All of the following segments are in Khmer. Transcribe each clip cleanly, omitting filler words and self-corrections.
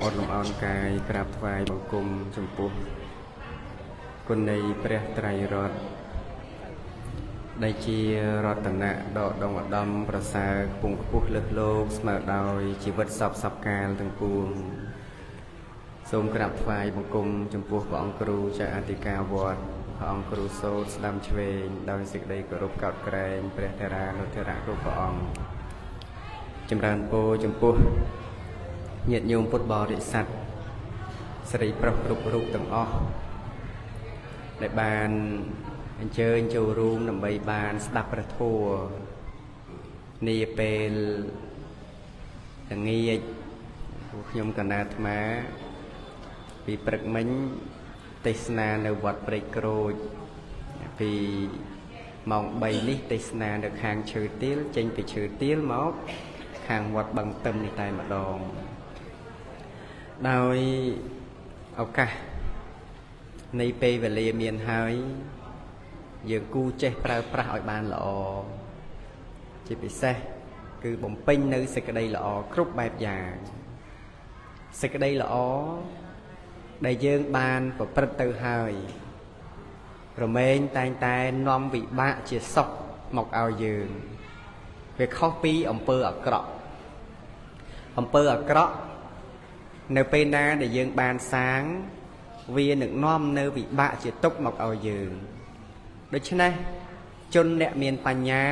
អត់លំអោនកាយក្រាបថ្វាយបង្គំចំពោះគុណនៃព្រះត្រៃរតន៍ដែលជារតនៈដ៏ដងឧត្តមប្រសើរខ្ពង់ខ្ពស់លើសលោកស្មើដោយជីវិតសពសពកាលទាំងពួងសូមក្រាបថ្វាយបង្គំចំពោះព្រះអង្គគ្រូចៅអធិការវត្តព្រះអង្គគ្រូសោតស្ដាំឆ្វេងដោយសេចក្តីគោរពកោតក្រែងព្រះថេរានុថេរៈគ្រប់ព្រះអង្គចម្រើនពរចំពោះញាតិញោមពុទ្ធបរិស័ទស្រីប្រុសគ្រប់រូបទាំងអស់ដែលបានអញ្ជើញចូលរួមដើម្បីបានស្ដាប់ព្រះធម៌នាពេលល្ងាចពួកខ្ញុំកណាអាត្មាពីព្រឹកមិញទេសនានៅវត្តព្រែកក្រូចពីម៉ោង3នេះទេសនានៅខាងឈើទាលចេញពីឈើទាលមកខាងវត្តបឹងទឹមនេះតែម្ដងដោយឱកាសនៃពេលវេលាមានហើយយើងគូចេះប្រើប្រាស់ឲ្យបានល្អជាពិសេសគឺបំពេញនៅសេចក្តីល្អគ្រប់បែបយ៉ាងសេចក្តីល្អដែលយើងបានប្រព្រឹត្តទៅហើយរមែងតែងតែនាំវិបាកជាសុខមកឲ្យយើងវាខុសពីអំពើអាក្រក់អំពើអាក្រក់នៅពេលណាដែលយើងបានសាងវានឹងនាំនៅវិបាកជាទុក្ខមកឲ្យយើងដូច្នេះជនអ្នកមានបញ្ញា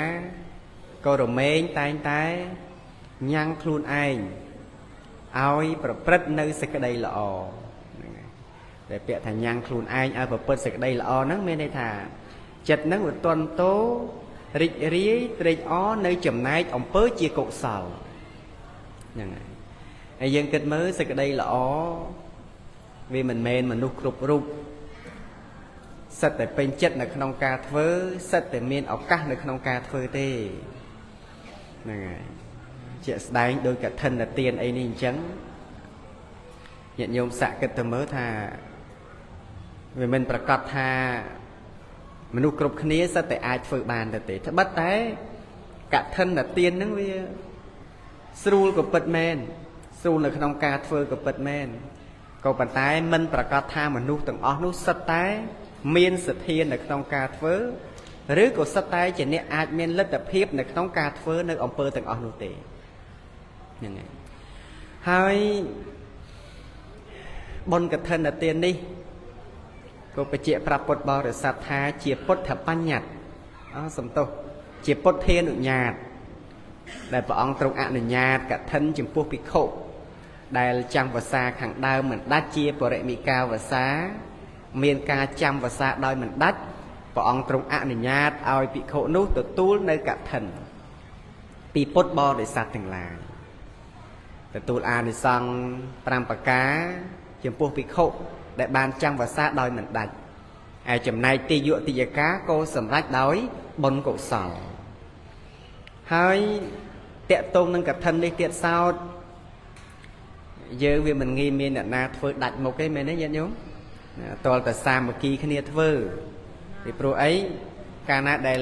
ក៏រមែងតែងតែញ៉ាំងខ្លួនឯងឲ្យប្រព្រឹត្តនៅសេចក្តីល្អហ្នឹងហើយតែពាក្យថាញ៉ាំងខ្លួនឯងឲ្យប្រព្រឹត្តសេចក្តីល្អហ្នឹងមានន័យថាចិត្តហ្នឹងវាទន់តោរីករាយត្រេកអរនៅចំណែកអំពើជាកុសលហ្នឹងហើយហើយយើងគិតមើលសេចក្តីល្អវាមិនមែនមនុស្សគ្រប់រូបសិតតែពេញចិត្តនៅក្នុងការធ្វើសិតតែមានឱកាសនៅក្នុងការធ្វើទេហ្នឹងហើយជាក់ស្ដែងដោយកឋិនទានអីនេះអញ្ចឹងញាតិញោមសាក់គិតទៅមើលថាវាមិនប្រកាសថាមនុស្សគ្រប់គ្នាសិតតែអាចធ្វើបានទៅទេត្បិតតែកឋិនទានហ្នឹងវាស្រួលក៏ពិតមែនស្រួលនៅក្នុងការធ្វើក៏ពិតមែនក៏ប៉ុន្តែមិនប្រកាសថាមនុស្សទាំងអស់នោះសិតតែមានសទ្ធានៅក្នុងការធ្វើឬក៏សិតតែជាអ្នកអាចមានលទ្ធភាពនៅក្នុងការធ្វើនៅអំពើទាំងអស់នោះទេហ្នឹងហើយហើយបុណ្យកឋិនទាននេះក៏បញ្ជាក់ប្រាប់ពុទ្ធបរិស័ទថាជាពុទ្ធបញ្ញត្តិអសំទោសជាពុទ្ធានុញ្ញាតដែលព្រះអង្គទ្រង់អនុញ្ញាតកឋិនចំពោះភិក្ខុដែលចាំវសាខាងដើមមិនដាច់ជាបរិមិកាវសាមានការចាំវសាដោយមិនដាច់ព្រះអង្គទ្រង់អនុញ្ញាតឲ្យភិក្ខុនោះទទួលនៅកឋិនពីពុទ្ធបរិស័ទទាំងឡាយទទួលអានិសង្ស5ប្រការចំពោះភិក្ខុដែលបានចាំវសាដោយមិនដាច់ឯចំណែកទីយុតិយកាក៏សម្រេចដោយបុណ្យកុសលហើយតកតងនឹងកឋិននេះទៀតសោតយើងវាមិនងាយមានអ្នកណាធ្វើដាច់មុខទេមែនទេញាតិញោមតលតែសាមគ្គីគ្នាធ្វើពីព្រោះអីកាលណាដែល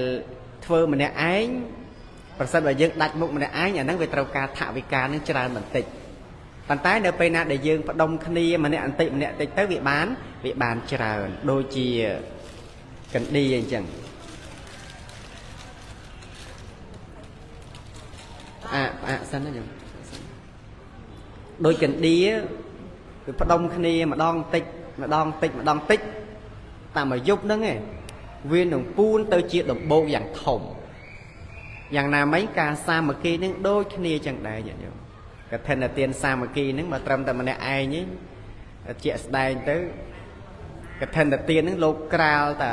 ធ្វើម្នាក់ឯងប្រសិនបើយើងដាច់មុខម្នាក់ឯងអាហ្នឹងវាត្រូវការថវិកានឹងច្រើនបន្តិចប៉ុន្តែនៅពេលណាដែលយើងផ្ដុំគ្នាម្នាក់បន្តិចម្នាក់បន្តិចទៅវាបានច្រើនដូចជាកណ្ឌីអញ្ចឹងផ្អាកផ្អាកសិនណាញោមដូចកណ្ឌីវាផ្ដុំគ្នាម្ដងតិចម្ដងតិចម្ដងតិចតាមមួយយប់ហ្នឹងឯងវានឹងពូនទៅជាដំបូកយ៉ាងធំយ៉ាងណាមិញការសាមគ្គីនឹងដូចគ្នាចឹងដែរញាតិញោមកឋិនទានសាមគ្គីនឹងមកត្រឹមតែម្នាក់ឯងនេះជាក់ស្ដែងទៅកឋិនទាននឹងលោកក្រាលតែ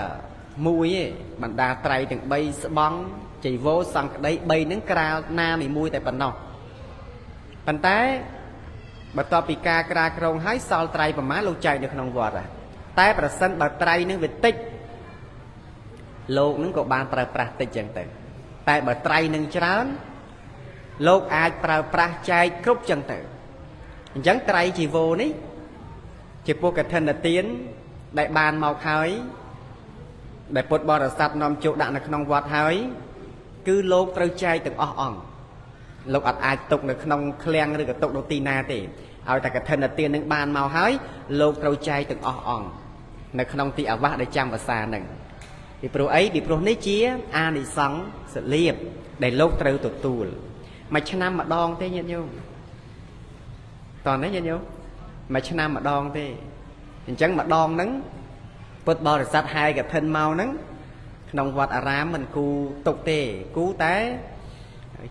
មួយឯងបណ្ដាត្រៃទាំង3ស្បង់ចៃវរសង្ឃដី3នឹងក្រាលណានីមួយតែប៉ុណ្ណោះប៉ុន្តែបន្ទាប់ពីការក្រាលក្រងហើយសល់ត្រៃប្រមាណលោកចែកនៅក្នុងវត្តតែប្រសិនបើត្រៃនឹងវាតិចលោកនឹងក៏បានប្រើប្រាស់តិចចឹងទៅតែបើត្រៃនឹងច្រើនលោកអាចប្រើប្រាស់ចែកគ្រប់ចឹងទៅអញ្ចឹងត្រៃជីវោនេះជាពួកកឋិនទានដែលបានមកហើយដែលពុទ្ធបរិស័ទនាំចូលដាក់នៅក្នុងវត្តហើយគឺលោកត្រូវចែកទាំងអស់អង្គលោកអត់អាចទុកនៅក្នុងឃ្លាំងឬក៏ទុកនៅទីណាទេ ឲ្យតែកឋិនទាននឹងបានមកហើយលោកត្រូវចែកទាំងអស់អង្គនៅក្នុងទីអាវាសដែលចាំវសានឹងពីព្រោះអីពីព្រោះនេះជាអានិសង្សលៀបដែលលោកត្រូវទទួលមួយឆ្នាំម្ដងទេញាតិញោមតោះនេះញាតិញោមមួយឆ្នាំម្ដងទេអញ្ចឹងម្ដងហ្នឹងពុទ្ធបរិស័ទហាយកឋិនមកហ្នឹងក្នុងវត្តអារាមមិនគូទុកទេគូតែ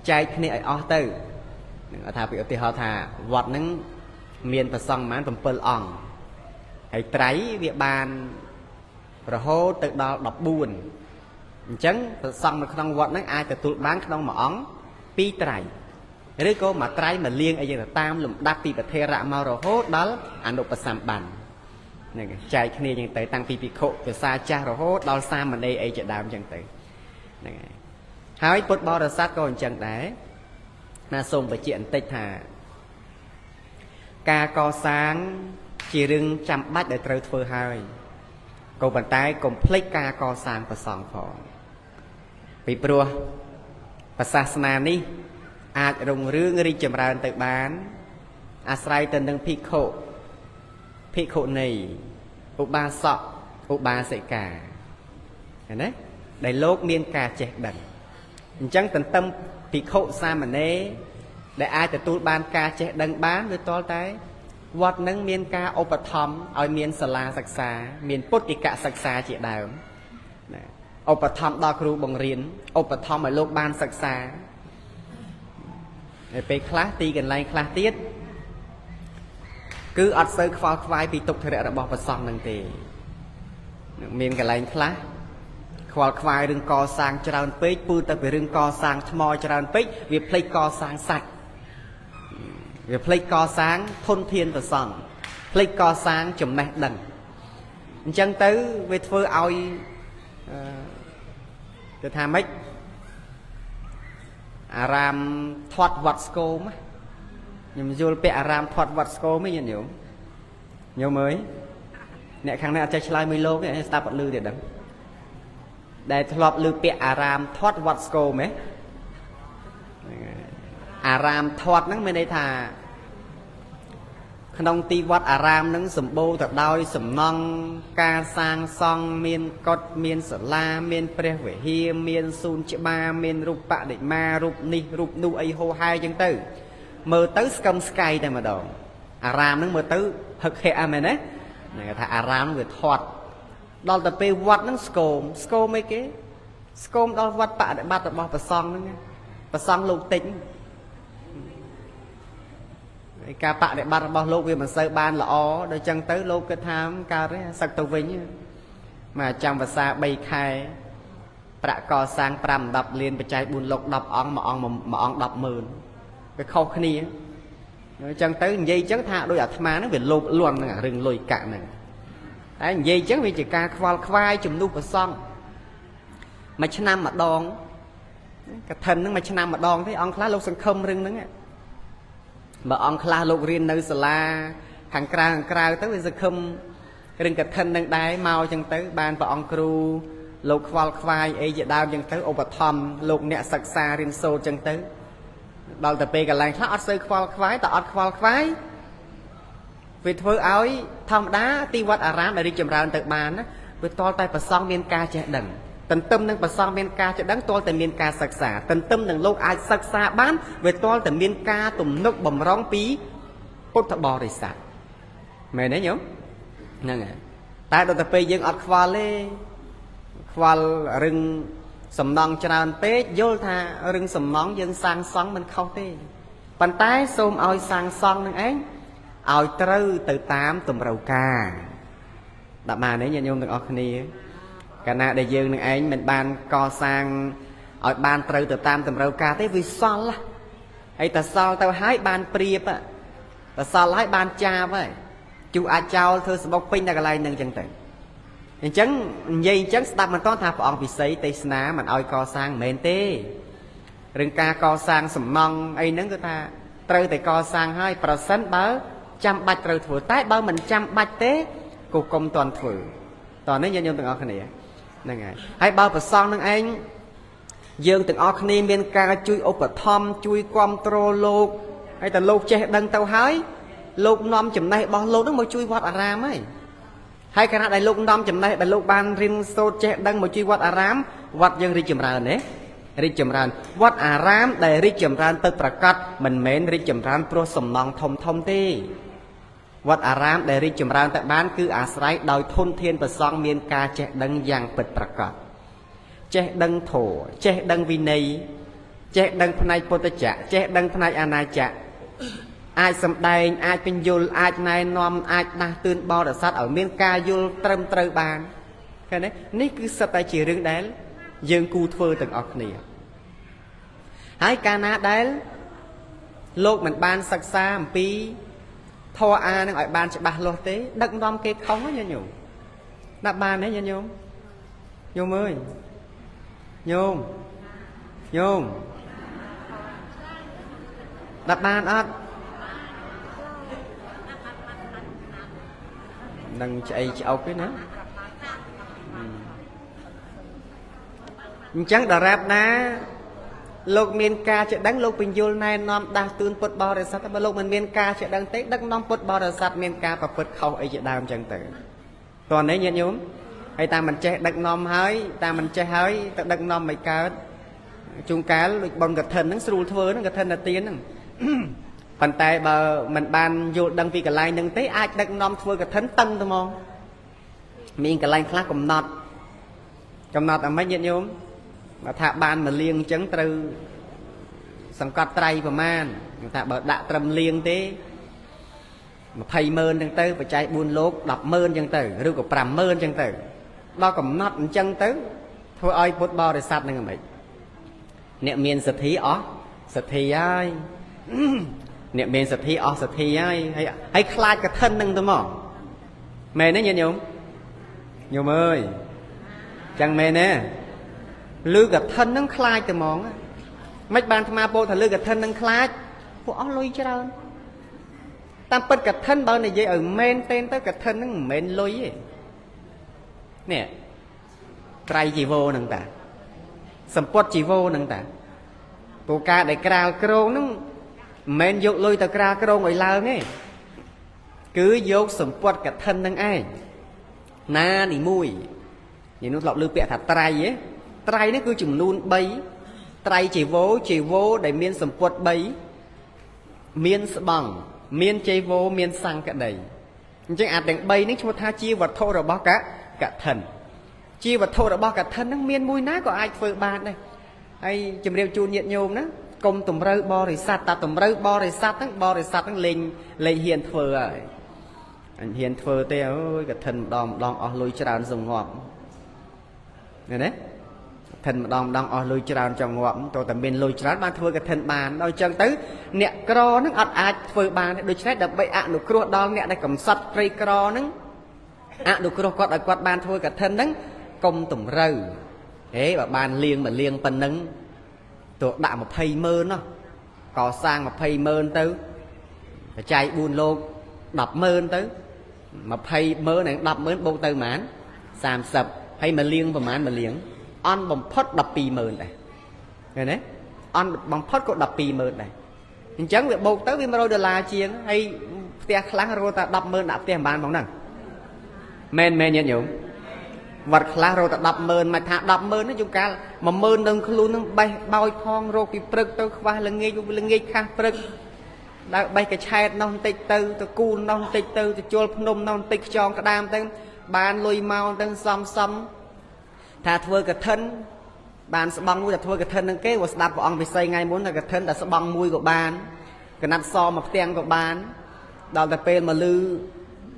ចែកគ្នាឲ្យអស់ទៅនឹងថាពីឧទាហរណ៍ថាវត្តហ្នឹងមានប្រសង់ប្រហែល7អង្គហើយត្រៃវាបានរហូតទៅដល់14អញ្ចឹងប្រសង់នៅក្នុងវត្តហ្នឹងអាចទទួលបានក្នុងមួយអង្គ2ត្រៃឬក៏មួយត្រៃមួយលៀងអីយ៉ាងទៅតាមលំដាប់ពីប្រធេរៈមករហូតដល់អនុបសម្បានហ្នឹងចែកគ្នាយ៉ាងទៅតាំងពីភិក្ខុភាសាចាស់រហូតដល់សាមណេរអីជាដើមចឹងទៅហ្នឹងហើយហើយពុទ្ធបរិស័ទក៏អញ្ចឹងដែរណាសូមបញ្ជាក់បន្តិចថាការកសាងជារឿងចាំបាច់ដែលត្រូវធ្វើហើយក៏ប៉ុន្តែកុំភ្លេចការកសាងប្រសង់ផងពីព្រោះព្រះសាសនានេះអាចរុងរឿងរីកចម្រើនទៅបានអាស្រ័យទៅនឹងភិក្ខុភិក្ខុនីឧបាសកឧបាសិកាឃើញទេដែលលោកមានការចេះដឹងអញ្ចឹងទន្ទឹមភិក្ខុសាមណេរដែលអាចទទួលបានការចេះដឹងបានវាតល់តែវត្តនឹងមានការឧបត្ថម្ភឲ្យមានសាលាសិក្សាមានពុទ្ធិកសិក្សាជាដើមណាឧបត្ថម្ភដល់គ្រូបង្រៀនឧបត្ថម្ភឲ្យលោកបានសិក្សាហើយពេលខ្លះទីកន្លែងខ្លះទៀតគឺអត់សូវខ្វល់ខ្វាយពីទុក្ខធរៈរបស់ព្រះសង្ឃនឹងទេមានកន្លែងខ្លះខ្វល់ខ្វាយរឿងកសាងច្រើនពេកពូទៅពីរឿងកសាងថ្មច្រើនពេកវាភ្លេចកសាងសាច់វាភ្លេចកសាងធនធានព្រះសង្ឃភ្លេចកសាងចំណេះដឹងអញ្ចឹងទៅវាធ្វើឲ្យទៅថាម៉េចអារាមធាត់វត្តស្គមខ្ញុំយល់ពាក្យអារាមធាត់វត្តស្គមឯងញាតិញោមញោមអើយអ្នកខាងនេះអត់ចេះឆ្លើយមួយលោកទេស្ដាប់អត់ឮទេដឹងដែលធ្លាប់ឮពាក្យអារាមធាត់វត្តស្គមហ៎អារាមធាត់ហ្នឹងមានន័យថាក្នុងទីវត្តអារាមហ្នឹងសម្បូរទៅដោយសំណង់ការសាងសង់មានកុដិមានសាលាមានព្រះវិហារមានសួនច្បារមានរូបបដិមារូបនេះរូបនោះអីហោហែចឹងទៅមើលទៅស្កឹមស្កៃតែម្ដងអារាមហ្នឹងមើលទៅហឹកហែអមែនទេហ្នឹងគេថាអារាមវាធាត់ដល់ទៅពេលវត្តហ្នឹងស្គមស្គមអីគេស្គមដល់វត្តបដិបត្តិរបស់ព្រះសង្ឃហ្នឹងព្រះសង្ឃលោកតិចហើយការបដិបត្តិរបស់លោកវាមិនសូវបានល្អដល់ចឹងទៅលោកគិតថាកើតទេសឹកទៅវិញមកចាំភាសា3ខែប្រាក់កសាង5 10លានបច្ច័យ4លោក10អង្គមួយអង្គមួយអង្គ100000វាខុសគ្នាអញ្ចឹងទៅនិយាយអញ្ចឹងថាដូចអាត្មាហ្នឹងវាលោភលន់ហ្នឹងរឿងលុយកាក់ហ្នឹងតែនិយាយអញ្ចឹងវាជាការខ្វល់ខ្វាយជំនួសប្រសង់មួយឆ្នាំម្ដងកឋិនហ្នឹងមួយឆ្នាំម្ដងទេអង្គខ្លះលោកសង្ឃឹមរឿងហ្នឹងបើអង្គខ្លះលោករៀននៅសាលាខាងក្រៅខាងក្រៅទៅវាសង្ឃឹមរឿងកឋិននឹងដែរមកអញ្ចឹងទៅបានព្រះអង្គគ្រូលោកខ្វល់ខ្វាយអីជាដើមអញ្ចឹងទៅឧបត្ថម្ភលោកអ្នកសិក្សារៀនសូត្រអញ្ចឹងទៅដល់ទៅពេលកន្លែងខ្លះអត់សូវខ្វល់ខ្វាយតែអត់ខ្វល់ខ្វាយវាធ្វើឲ្យធម្មតាទីវត្តអារាមដែលរីកចម្រើនទៅបានណាវាតល់តែប្រសង់មានការចេះដឹងទន្ទឹមនឹងប្រសង់មានការចេះដឹងទាល់តែមានការសិក្សាទន្ទឹមនឹងលោកអាចសិក្សាបានវាទាល់តែមានការទំនុកបំរុងពីពុទ្ធបរិស័ទមែនទេញោមហ្នឹងហើយតែដល់ទៅពេលយើងអត់ខ្វល់ទេខ្វល់រឿងសំណងច្រើនពេកយល់ថារឿងសំណងយើងសាងសង់មិនខុសទេប៉ុន្តែសូមឲ្យសាងសង់នឹងឯងឲ្យត្រូវទៅតាមតម្រូវការដាក់បានទេញាតិញោមទាំងអស់គ្នាកាលណាដែលយើងនឹងឯងមិនបានកសាងឲ្យបានត្រូវទៅតាមតម្រូវការទេវាសល់ហើយតែសល់ទៅហើយបានព្រៀបតែសល់ហើយបានចាបហើយជុះអាចចោលធ្វើសបុកពេញនៅកន្លែងហ្នឹងចឹងទៅអញ្ចឹងនិយាយអញ្ចឹងស្ដាប់មិនតថាព្រះអង្គពិសីទេសនាមិនឲ្យកសាងមិនមែនទេរឿងការកសាងសំណង់អីហ្នឹងគឺថាត្រូវតែកសាងហើយប្រសិនបើចាំបាច់ត្រូវធ្វើតែបើមិនចាំបាច់ទេក៏កុំតន់ធ្វើតោះនេះញាតិញោមទាំងអស់គ្នាហ្នឹងហើយហើយបើប្រសងនឹងឯងយើងទាំងអស់គ្នាមានការជួយឧបត្ថម្ភជួយគ្រប់គ្រងលោកហើយតែលោកចេះដឹងទៅហើយ លោកនាំចំណេះរបស់លោកនឹងមកជួយវត្តអារាមហើយហើយខណៈដែលលោកនាំចំណេះដែលលោកបានរៀនសូត្រចេះដឹងមកជួយវត្តអារាមវត្តយើងរីកចម្រើនទេរីកចម្រើនវត្តអារាមដែលរីកចម្រើនទៅប្រកាសមិនមែនរីកចម្រើនព្រោះសំណង់ធំធំទេវត្តអារាមដែលរីកចម្រើនទៅបានគឺអាស្រ័យដោយធនធានប្រសង់មានការចេះដឹងយ៉ាងពិតប្រាកដចេះដឹងធម៌ចេះដឹងវិន័យចេះដឹងផ្នែកពុទ្ធចក្រចេះដឹងផ្នែកអាណាចក្រអាចសម្ដែងអាចពន្យល់អាចណែនាំអាចដាស់តឿនបរិស័ទឲ្យមានការយល់ត្រឹមត្រូវបានឃើញទេនេះគឺសិតតែជារឿងដែលយើងគូធ្វើទាំងអស់គ្នាហើយកាលណាដែលលោកមិនបានសិក្សាអំពីធម៌អានឹងឲ្យបានច្បាស់លាស់ទេដឹកនាំគេខុសណាញាតិញោមដាក់បានទេញាតិញោមញោមអើយញោមញោមដាក់បានអត់នឹងឆ្អីឆ្អុកទេណាអញ្ចឹងដរាបណាលោកមានការចេះដឹងលោកបញ្យលណែនាំដាស់តឿនពុទ្ធបរិស័ទបើលោកមិនមានការចេះដឹងទេដឹកនាំពុទ្ធបរិស័ទមានការប្រព្រឹត្តខុសអីជាដើមអញ្ចឹងទៅតោះនេះញាតិញោមហើយតាមមិនចេះដឹកនាំហើយតាមមិនចេះហើយទៅដឹកនាំមិនកើតជួនកាលដូចបុណ្យកឋិនហ្នឹងស្រួលធ្វើហ្នឹងកឋិនទានហ្នឹងប៉ុន្តែបើមិនបានយល់ដឹងពីកន្លែងហ្នឹងទេអាចដឹកនាំធ្វើកឋិនតឹងទៅហ្មងមានកន្លែងខ្លះកំណត់អាម៉េចញាតិញោមបើថាបានមកលៀងអញ្ចឹងត្រូវសង្កត់ត្រៃប្រមាណថាបើដាក់ត្រឹមលៀងទេ20ម៉ឺនអញ្ចឹងទៅបច្ច័យ4លោក10ម៉ឺនអញ្ចឹងទៅឬក៏5ម៉ឺនអញ្ចឹងទៅដល់កំណត់អញ្ចឹងទៅធ្វើឲ្យពុទ្ធបរិស័ទហ្នឹងហ្មងអ្នកមានសទ្ធាអស់សទ្ធាហើយអ្នកមានសទ្ធាអស់សទ្ធាហើយហើយខ្លាចកឋិនហ្នឹងទៅមកមែនទេញាតិញោមញោមអើយចឹងមែនទេលឺកឋិនហ្នឹងខ្លាចទៅហ្មងមិនបានអាត្មាពោលថាលឺកឋិនហ្នឹងខ្លាចពួកអស់លុយច្រើនតាមពិតកឋិនបើនិយាយឲ្យមែនទេទៅកឋិនហ្នឹងមិនមែនលុយទេនេះត្រៃជីវោហ្នឹងតាសម្ពុតជីវោហ្នឹងតាព្រោះការដែលក្រាលក្រងហ្នឹងមិនមែនយកលុយទៅក្រាលក្រងឲ្យឡើងទេគឺយកសម្ពុតកឋិនហ្នឹងឯងណានីមួយនិយាយនោះធ្លាប់លើពាក្យថាត្រៃហ៎ត្រៃនេះគឺចំនួន3ត្រៃជីវោជីវោដែលមានសម្ពុត3មានស្បង់មានជ័យវោមានសង្កដីអញ្ចឹងអាទាំង3នេះឈ្មោះថាជាវត្ថុរបស់កឋិនជាវត្ថុរបស់កឋិនហ្នឹងមានមួយណាក៏អាចធ្វើបានដែរហើយជំរាបជូនញាតិញោមណាកុំតម្រូវបរិស័ទតាតម្រូវបរិស័ទហ្នឹងបរិស័ទហ្នឹងលេងលេងហ៊ានធ្វើហើយអញហ៊ានធ្វើទេអើយកឋិនម្ដងម្ដងអស់លុយច្រើនសងាប់ឃើញទេកឋិនម្ដងម្ដងអស់លុយច្រើនចង់ងាប់តើតែមានលុយច្រើនបានធ្វើកឋិនបានដល់អញ្ចឹងទៅអ្នកក្រហ្នឹងអត់អាចធ្វើបានទេដូច្នេះដើម្បីអនុគ្រោះដល់អ្នកដែលកំសត់ក្រីក្រហ្នឹងអនុគ្រោះគាត់ឲ្យគាត់បានធ្វើកឋិនហ្នឹងកុំតម្រូវហេបើបានលៀងមកលៀងប៉ុណ្ណឹងទោះដាក់20ម៉ឺនណោះកសាង20ម៉ឺនទៅបច្ច័យ4លោក10ម៉ឺនទៅ20ម៉ឺននិង10ម៉ឺនបូកទៅប្រហែល30ហើយមកលៀងប្រហែលមកលៀងអន់បំផុត12ម៉ឺនដែរឃើញទេអន់បំផុតក៏12ម៉ឺនដែរអញ្ចឹងវាបូកទៅវា100ដុល្លារជាងហើយផ្ទះខ្លះរត់តែ10ម៉ឺនដាក់ផ្ទះមិនបានផងហ្នឹងមែនមែនញាតិញោមវត្តខ្លះរត់តែ10ម៉ឺនមិនថា10ម៉ឺនទេជួនកាល10000នឹងខ្លួននឹងបេះបោចផងរកពីព្រឹកទៅខ្វះល្ងាចល្ងាចខាស់ព្រឹកដើរបេះកឆែតនោះបន្តិចទៅទៅគូននោះបន្តិចទៅទៅជលភ្នំនោះបន្តិចខ្ចងក្តាមទៅបានលុយមកទៅសំសំថាធ្វើកឋិនបានស្បង់មួយតែធ្វើកឋិននឹងគេក៏ស្ដាប់ព្រះអង្គពិសីថ្ងៃមុនថាកឋិនតែស្បង់មួយក៏បានកណាត់សមួយផ្ទាំងក៏បានដល់តែពេលមកលឺ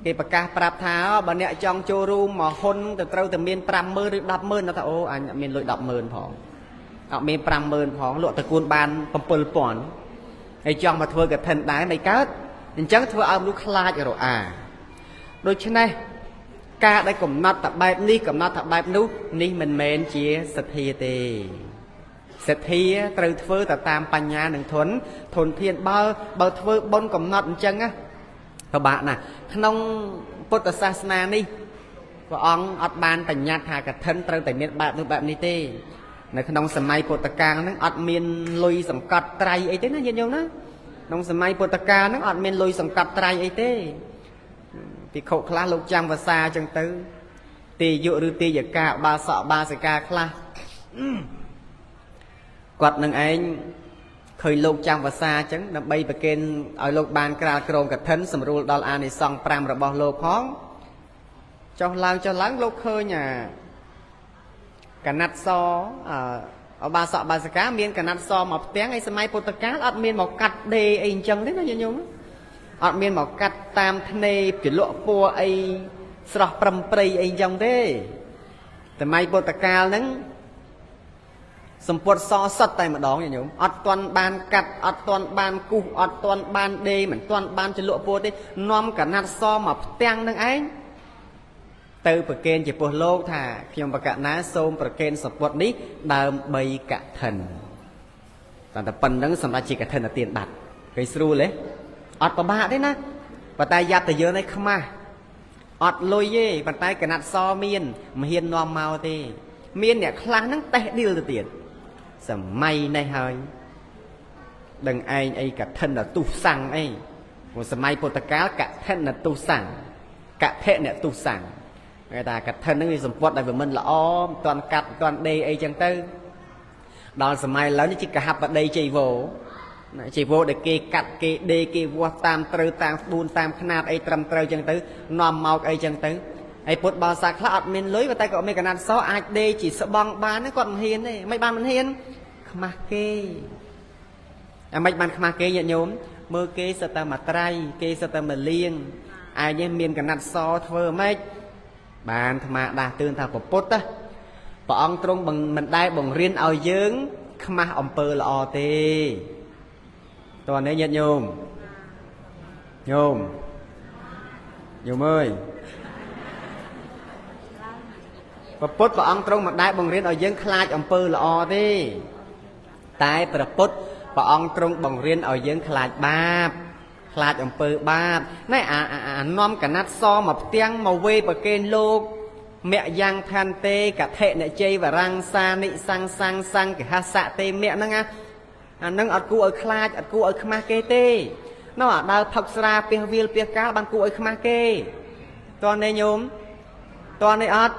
គេប្រកាសប្រាប់ថាបើអ្នកចង់ចូលរួមមកហ៊ុនទៅត្រូវតែមាន50000ឬ100000ថាអូអញអត់មានលុយ100000ផងអត់មាន50000ផងលក់តកួនបាន7000ហើយចង់មកធ្វើកឋិនដែរមិនកើតអញ្ចឹងធ្វើឲ្យមនុស្សខ្លាចរអាដូច្នេះការដែលកំណត់តែបែបនេះកំណត់តែបែបនោះនេះមិនមែនជាសទ្ធាទេសទ្ធាត្រូវធ្វើទៅតាមបញ្ញានិងធនធានបើធ្វើបុណ្យកំណត់អញ្ចឹងណាពិបាកណាស់ក្នុងពុទ្ធសាសនានេះព្រះអង្គអត់បានបញ្ញត្តិថាកឋិនត្រូវតែមានបែបនោះបែបនេះទេនៅក្នុងសម័យពុទ្ធកាលហ្នឹងអត់មានលុយសង្កត់ត្រៃអីទេណាញាតិញោមណា ក្នុងសម័យពុទ្ធកាលហ្នឹងអត់មានលុយសង្កត់ត្រៃអីទេភិក្ខុខ្លះលោកចាំវសាអញ្ចឹងទៅ ទេយុឬទេយកាបាសកបាសិកាខ្លះគាត់នឹងឯងឃើញលោកចាំវសាអញ្ចឹងដើម្បីប្រគេនឲ្យលោកបានក្រាលក្រងកឋិនសម្រួលដល់អានិសង្ស5របស់លោកផងចុះឡើងចុះឡើងលោកឃើញអាកណាត់សអបាសកបាសិកាមានកណាត់សមកផ្ទាំងឯសម័យពុទ្ធកាលអត់មានមកកាត់ដេអីអញ្ចឹងទេណាញាតិញោមអត់មានមកកាត់តាមធ្នេជ្រលក់ពណ៌អីស្រស់ប្រឹមព្រៃអីអញ្ចឹងទេសម័យពុទ្ធកាលហ្នឹងសម្ពុតសសុតតែម្ដងញាតិញោមអត់ទាន់បានកាត់អត់ទាន់បានគូសអត់ទាន់បានដេមិនទាន់បានជ្រលក់ពណ៌ទេនាំកណាត់សមកផ្ទាំងនឹងឯងទៅប្រគេនចំពោះលោកថាខ្ញុំបកណាសូមប្រគេនសម្ពុតនេះដើម្បីកឋិនតែតែប៉ុណ្្នឹងសម្រាប់ជាកឋិនទានបាត់គេស្រួលទេអត់ពិបាកទេណាប៉ុន្តែយ៉ាប់តែយើងនេះខ្មាស់អត់លុយទេប៉ុន្តែកណាត់សមានមិនហ៊ាននាំមកទេមានអ្នកខ្លះហ្នឹងតេះឌីលទៅទៀតសម័យនេះហើយដឹងឯងអីកឋិនទុសੰងអីព្រោះសម័យពុទ្ធកាលកឋិនទុសੰងកថិនទុសੰងគេថាកឋិនហ្នឹងវាសម្ពុតដែលវាមិនល្អមិនទាន់កាត់មិនទាន់ដេអីចឹងទៅដល់សម័យឥឡូវនេះជាកហបតីជ័យវោណាជីវោដែលគេកាត់គេដេគេវាស់តាមត្រូវតាមក្បួនតាមខ្នាតអីត្រឹមត្រូវចឹងទៅនាំមកអីចឹងទៅហើយពុទ្ធបរិស័ទខ្លះអត់មានលុយប៉ុន្តែក៏មានកណាត់សអាចដេជាស្បង់បានគាត់មិនហ៊ានទេមិនបានមិនហ៊ានខ្មាស់គេអាមិនបានខ្មាស់គេញាតិញោមមើលគេសិតតែមួយត្រៃគេសិតតែមួយលៀងឯងនេះមានកណាត់សធ្វើម៉េចបានអាត្មាដាស់តឿនថាពុទ្ធណាព្រះអង្គទ្រង់មិនដែលបង្រៀនឲ្យយើងខ្មាស់អំពើល្អទេតើនេះញាតិញោមញោមញោមអើយព្រះពុទ្ធព្រះអង្គទ្រង់មិនដែលបង្រៀនឲ្យយើងខ្លាចអំពើល្អទេតែព្រះពុទ្ធព្រះអង្គទ្រង់បង្រៀនឲ្យយើងខ្លាចបាបខ្លាចអំពើបាបណែអាអានាំកណាត់សមកផ្ទាំងមកវេប្រកេនលោកមយ៉ាងឋានទេកថិនជ័យវរាំងសានិសង្សង្សង្កហសៈទេមៈហ្នឹងណាអានឹងអត់គួរឲ្យខ្លាចអត់គួរឲ្យខ្មាស់គេទេណោះអាដើរផឹកស្រាពះវាលពះកាលបានគួរឲ្យខ្មាស់គេតើនេះញោមតើនេះអត់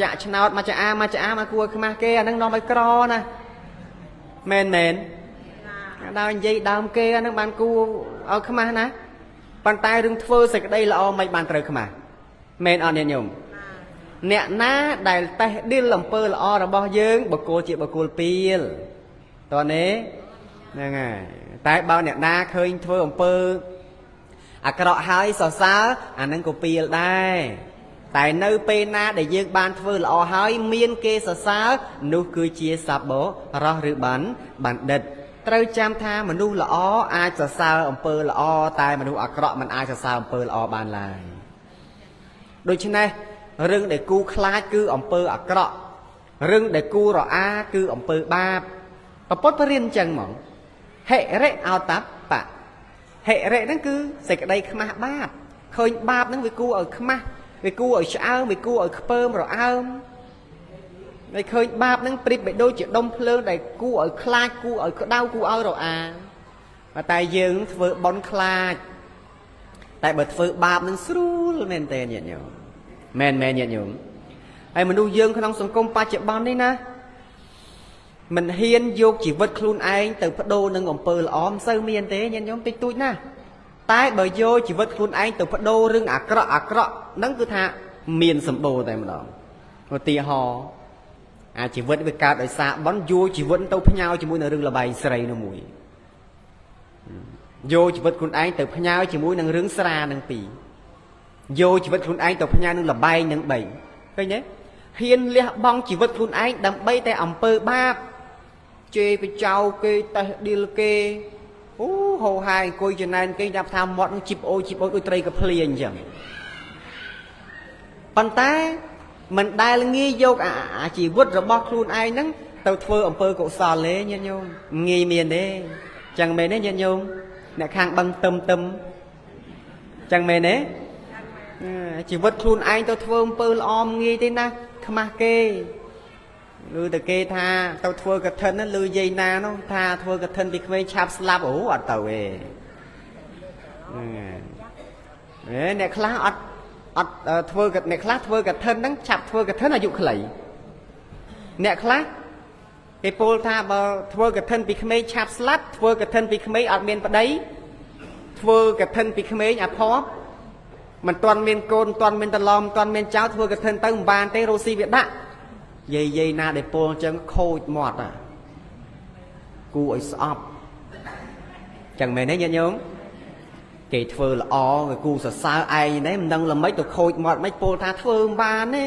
ចាក់ឆ្នោតមកចាអាមកចាអាមកគួរឲ្យខ្មាស់គេអានឹងនាំឲ្យក្រណាមែនមែនដើរនិយាយដើមគេអានឹងបានគួរឲ្យខ្មាស់ណាប៉ុន្តែរឿងធ្វើសេចក្តីល្អមិនបានត្រូវខ្មាស់មែនអត់ញាតិញោមអ្នកណាដែលតេះឌីលអំពើល្អរបស់យើងបកគលជាបកគលពីលតើនេះហ្នឹងហើយតែបើអ្នកណាឃើញធ្វើអំពើអាក្រក់ហើយសរសើរអានឹងក៏ពីលដែរតែនៅពេលណាដែលយើងបានធ្វើល្អហើយមានគេសរសើរនោះគឺជាសប្បុរសឬបានបណ្ឌិតត្រូវចាំថាមនុស្សល្អអាចសរសើរអំពើល្អតែមនុស្សអាក្រក់មិនអាចសរសើរអំពើល្អបានឡើយដូច្នេះរឿងដែលគូខ្លាចគឺអំពើអាក្រក់រឿងដែលគូរអាគឺអំពើបាបពពុទ្ធបរិញ្ញអញ្ចឹងហ្មងហិរិអោតបៈហិរិហ្នឹងគឺសេចក្តីខ្មាស់បាបឃើញបាបហ្នឹងវាគួរឲ្យខ្មាស់វាគួរឲ្យឆ្អើមវាគួរឲ្យខ្ពើមរអើមហើយឃើញបាបហ្នឹងប្រៀបបីដូចជាដុំភ្លើងដែលគួរឲ្យខ្លាចគួរឲ្យក្តៅគួរឲ្យរអាតែយើងធ្វើបុណ្យខ្លាចតែបើធ្វើបាបនឹងស្រួលមែនទេញាតិញោមមែនមែនញាតិញោមហើយមនុស្សយើងក្នុងសង្គមបច្ចុប្បន្ននេះណាមិនហ៊ានយកជីវិតខ្លួនឯងទៅបដូរនឹងអំពើល្អមិនសូវមានទេញាតិញោមតិចតួចណាស់តែបើយកជីវិតខ្លួនឯងទៅបដូររឿងអាក្រក់អាក្រក់ហ្នឹងគឺថាមានសម្បូរតែម្ដងឧទាហរណ៍អាជីវិតវាកើតដោយសារបុណ្យយកជីវិតទៅផ្ញើជាមួយនឹងរឿងលបែងស្រីនោះមួយយកជីវិតខ្លួនឯងទៅផ្ញើជាមួយនឹងរឿងស្រានឹងពីរយកជីវិតខ្លួនឯងទៅផ្ញើនឹងលបែងនឹង3ឃើញទេហ៊ានលះបង់ជីវិតខ្លួនឯងដើម្បីតែអំពើបាបជេរបចៅគេតេះឌីលគេអូហោហាយអង្គុយចំណែនគេចាប់ថាមាត់នឹងជីបអូជីបអូដូចត្រីកភ្លាអញ្ចឹងប៉ុន្តែមិនដែលងាយយកអាជីវិតរបស់ខ្លួនឯងហ្នឹងទៅធ្វើអំពើកុសលទេញាតិញោមងាយមានទេចឹងមែនទេញាតិញោមអ្នកខាងបឹងទឹមទឹមចឹងមែនទេជីវិតខ្លួនឯងទៅធ្វើអំពើល្អងាយទេណាខ្មាស់គេ ឬតែគេថាទៅធ្វើកឋិនហ្នឹងឬយាយណានោះថាធ្វើកឋិនពីក្មេងឆាប់ស្លាប់អូអត់ទៅទេហ្នឹងហើយអ្នកខ្លះអត់អត់ធ្វើអ្នកខ្លះធ្វើកឋិនហ្នឹងឆាប់ធ្វើកឋិនអាយុខ្លីអ្នកខ្លះគេពោលថាបើធ្វើកឋិនពីក្មេងឆាប់ស្លាប់ធ្វើកឋិនពីក្មេងអត់មានប្តីធ្វើកឋិនពីក្មេងអាភ័ព្វមិនទាន់មានកូនមិនទាន់មានតឡំមិនទាន់មានចៅធ្វើកឋិនទៅមិនបានទេរស់ស៊ីវាដាក់យាយយាយណាដែលពោលអញ្ចឹងខូចមាត់អាគួរឲ្យស្អប់ចឹងមែនទេញាតិញោមគេធ្វើល្អគេគូសរសើរឯងនេះមិនដឹងល្មិចទៅខូចមាត់មិនពោលថាធ្វើមិនបានទេ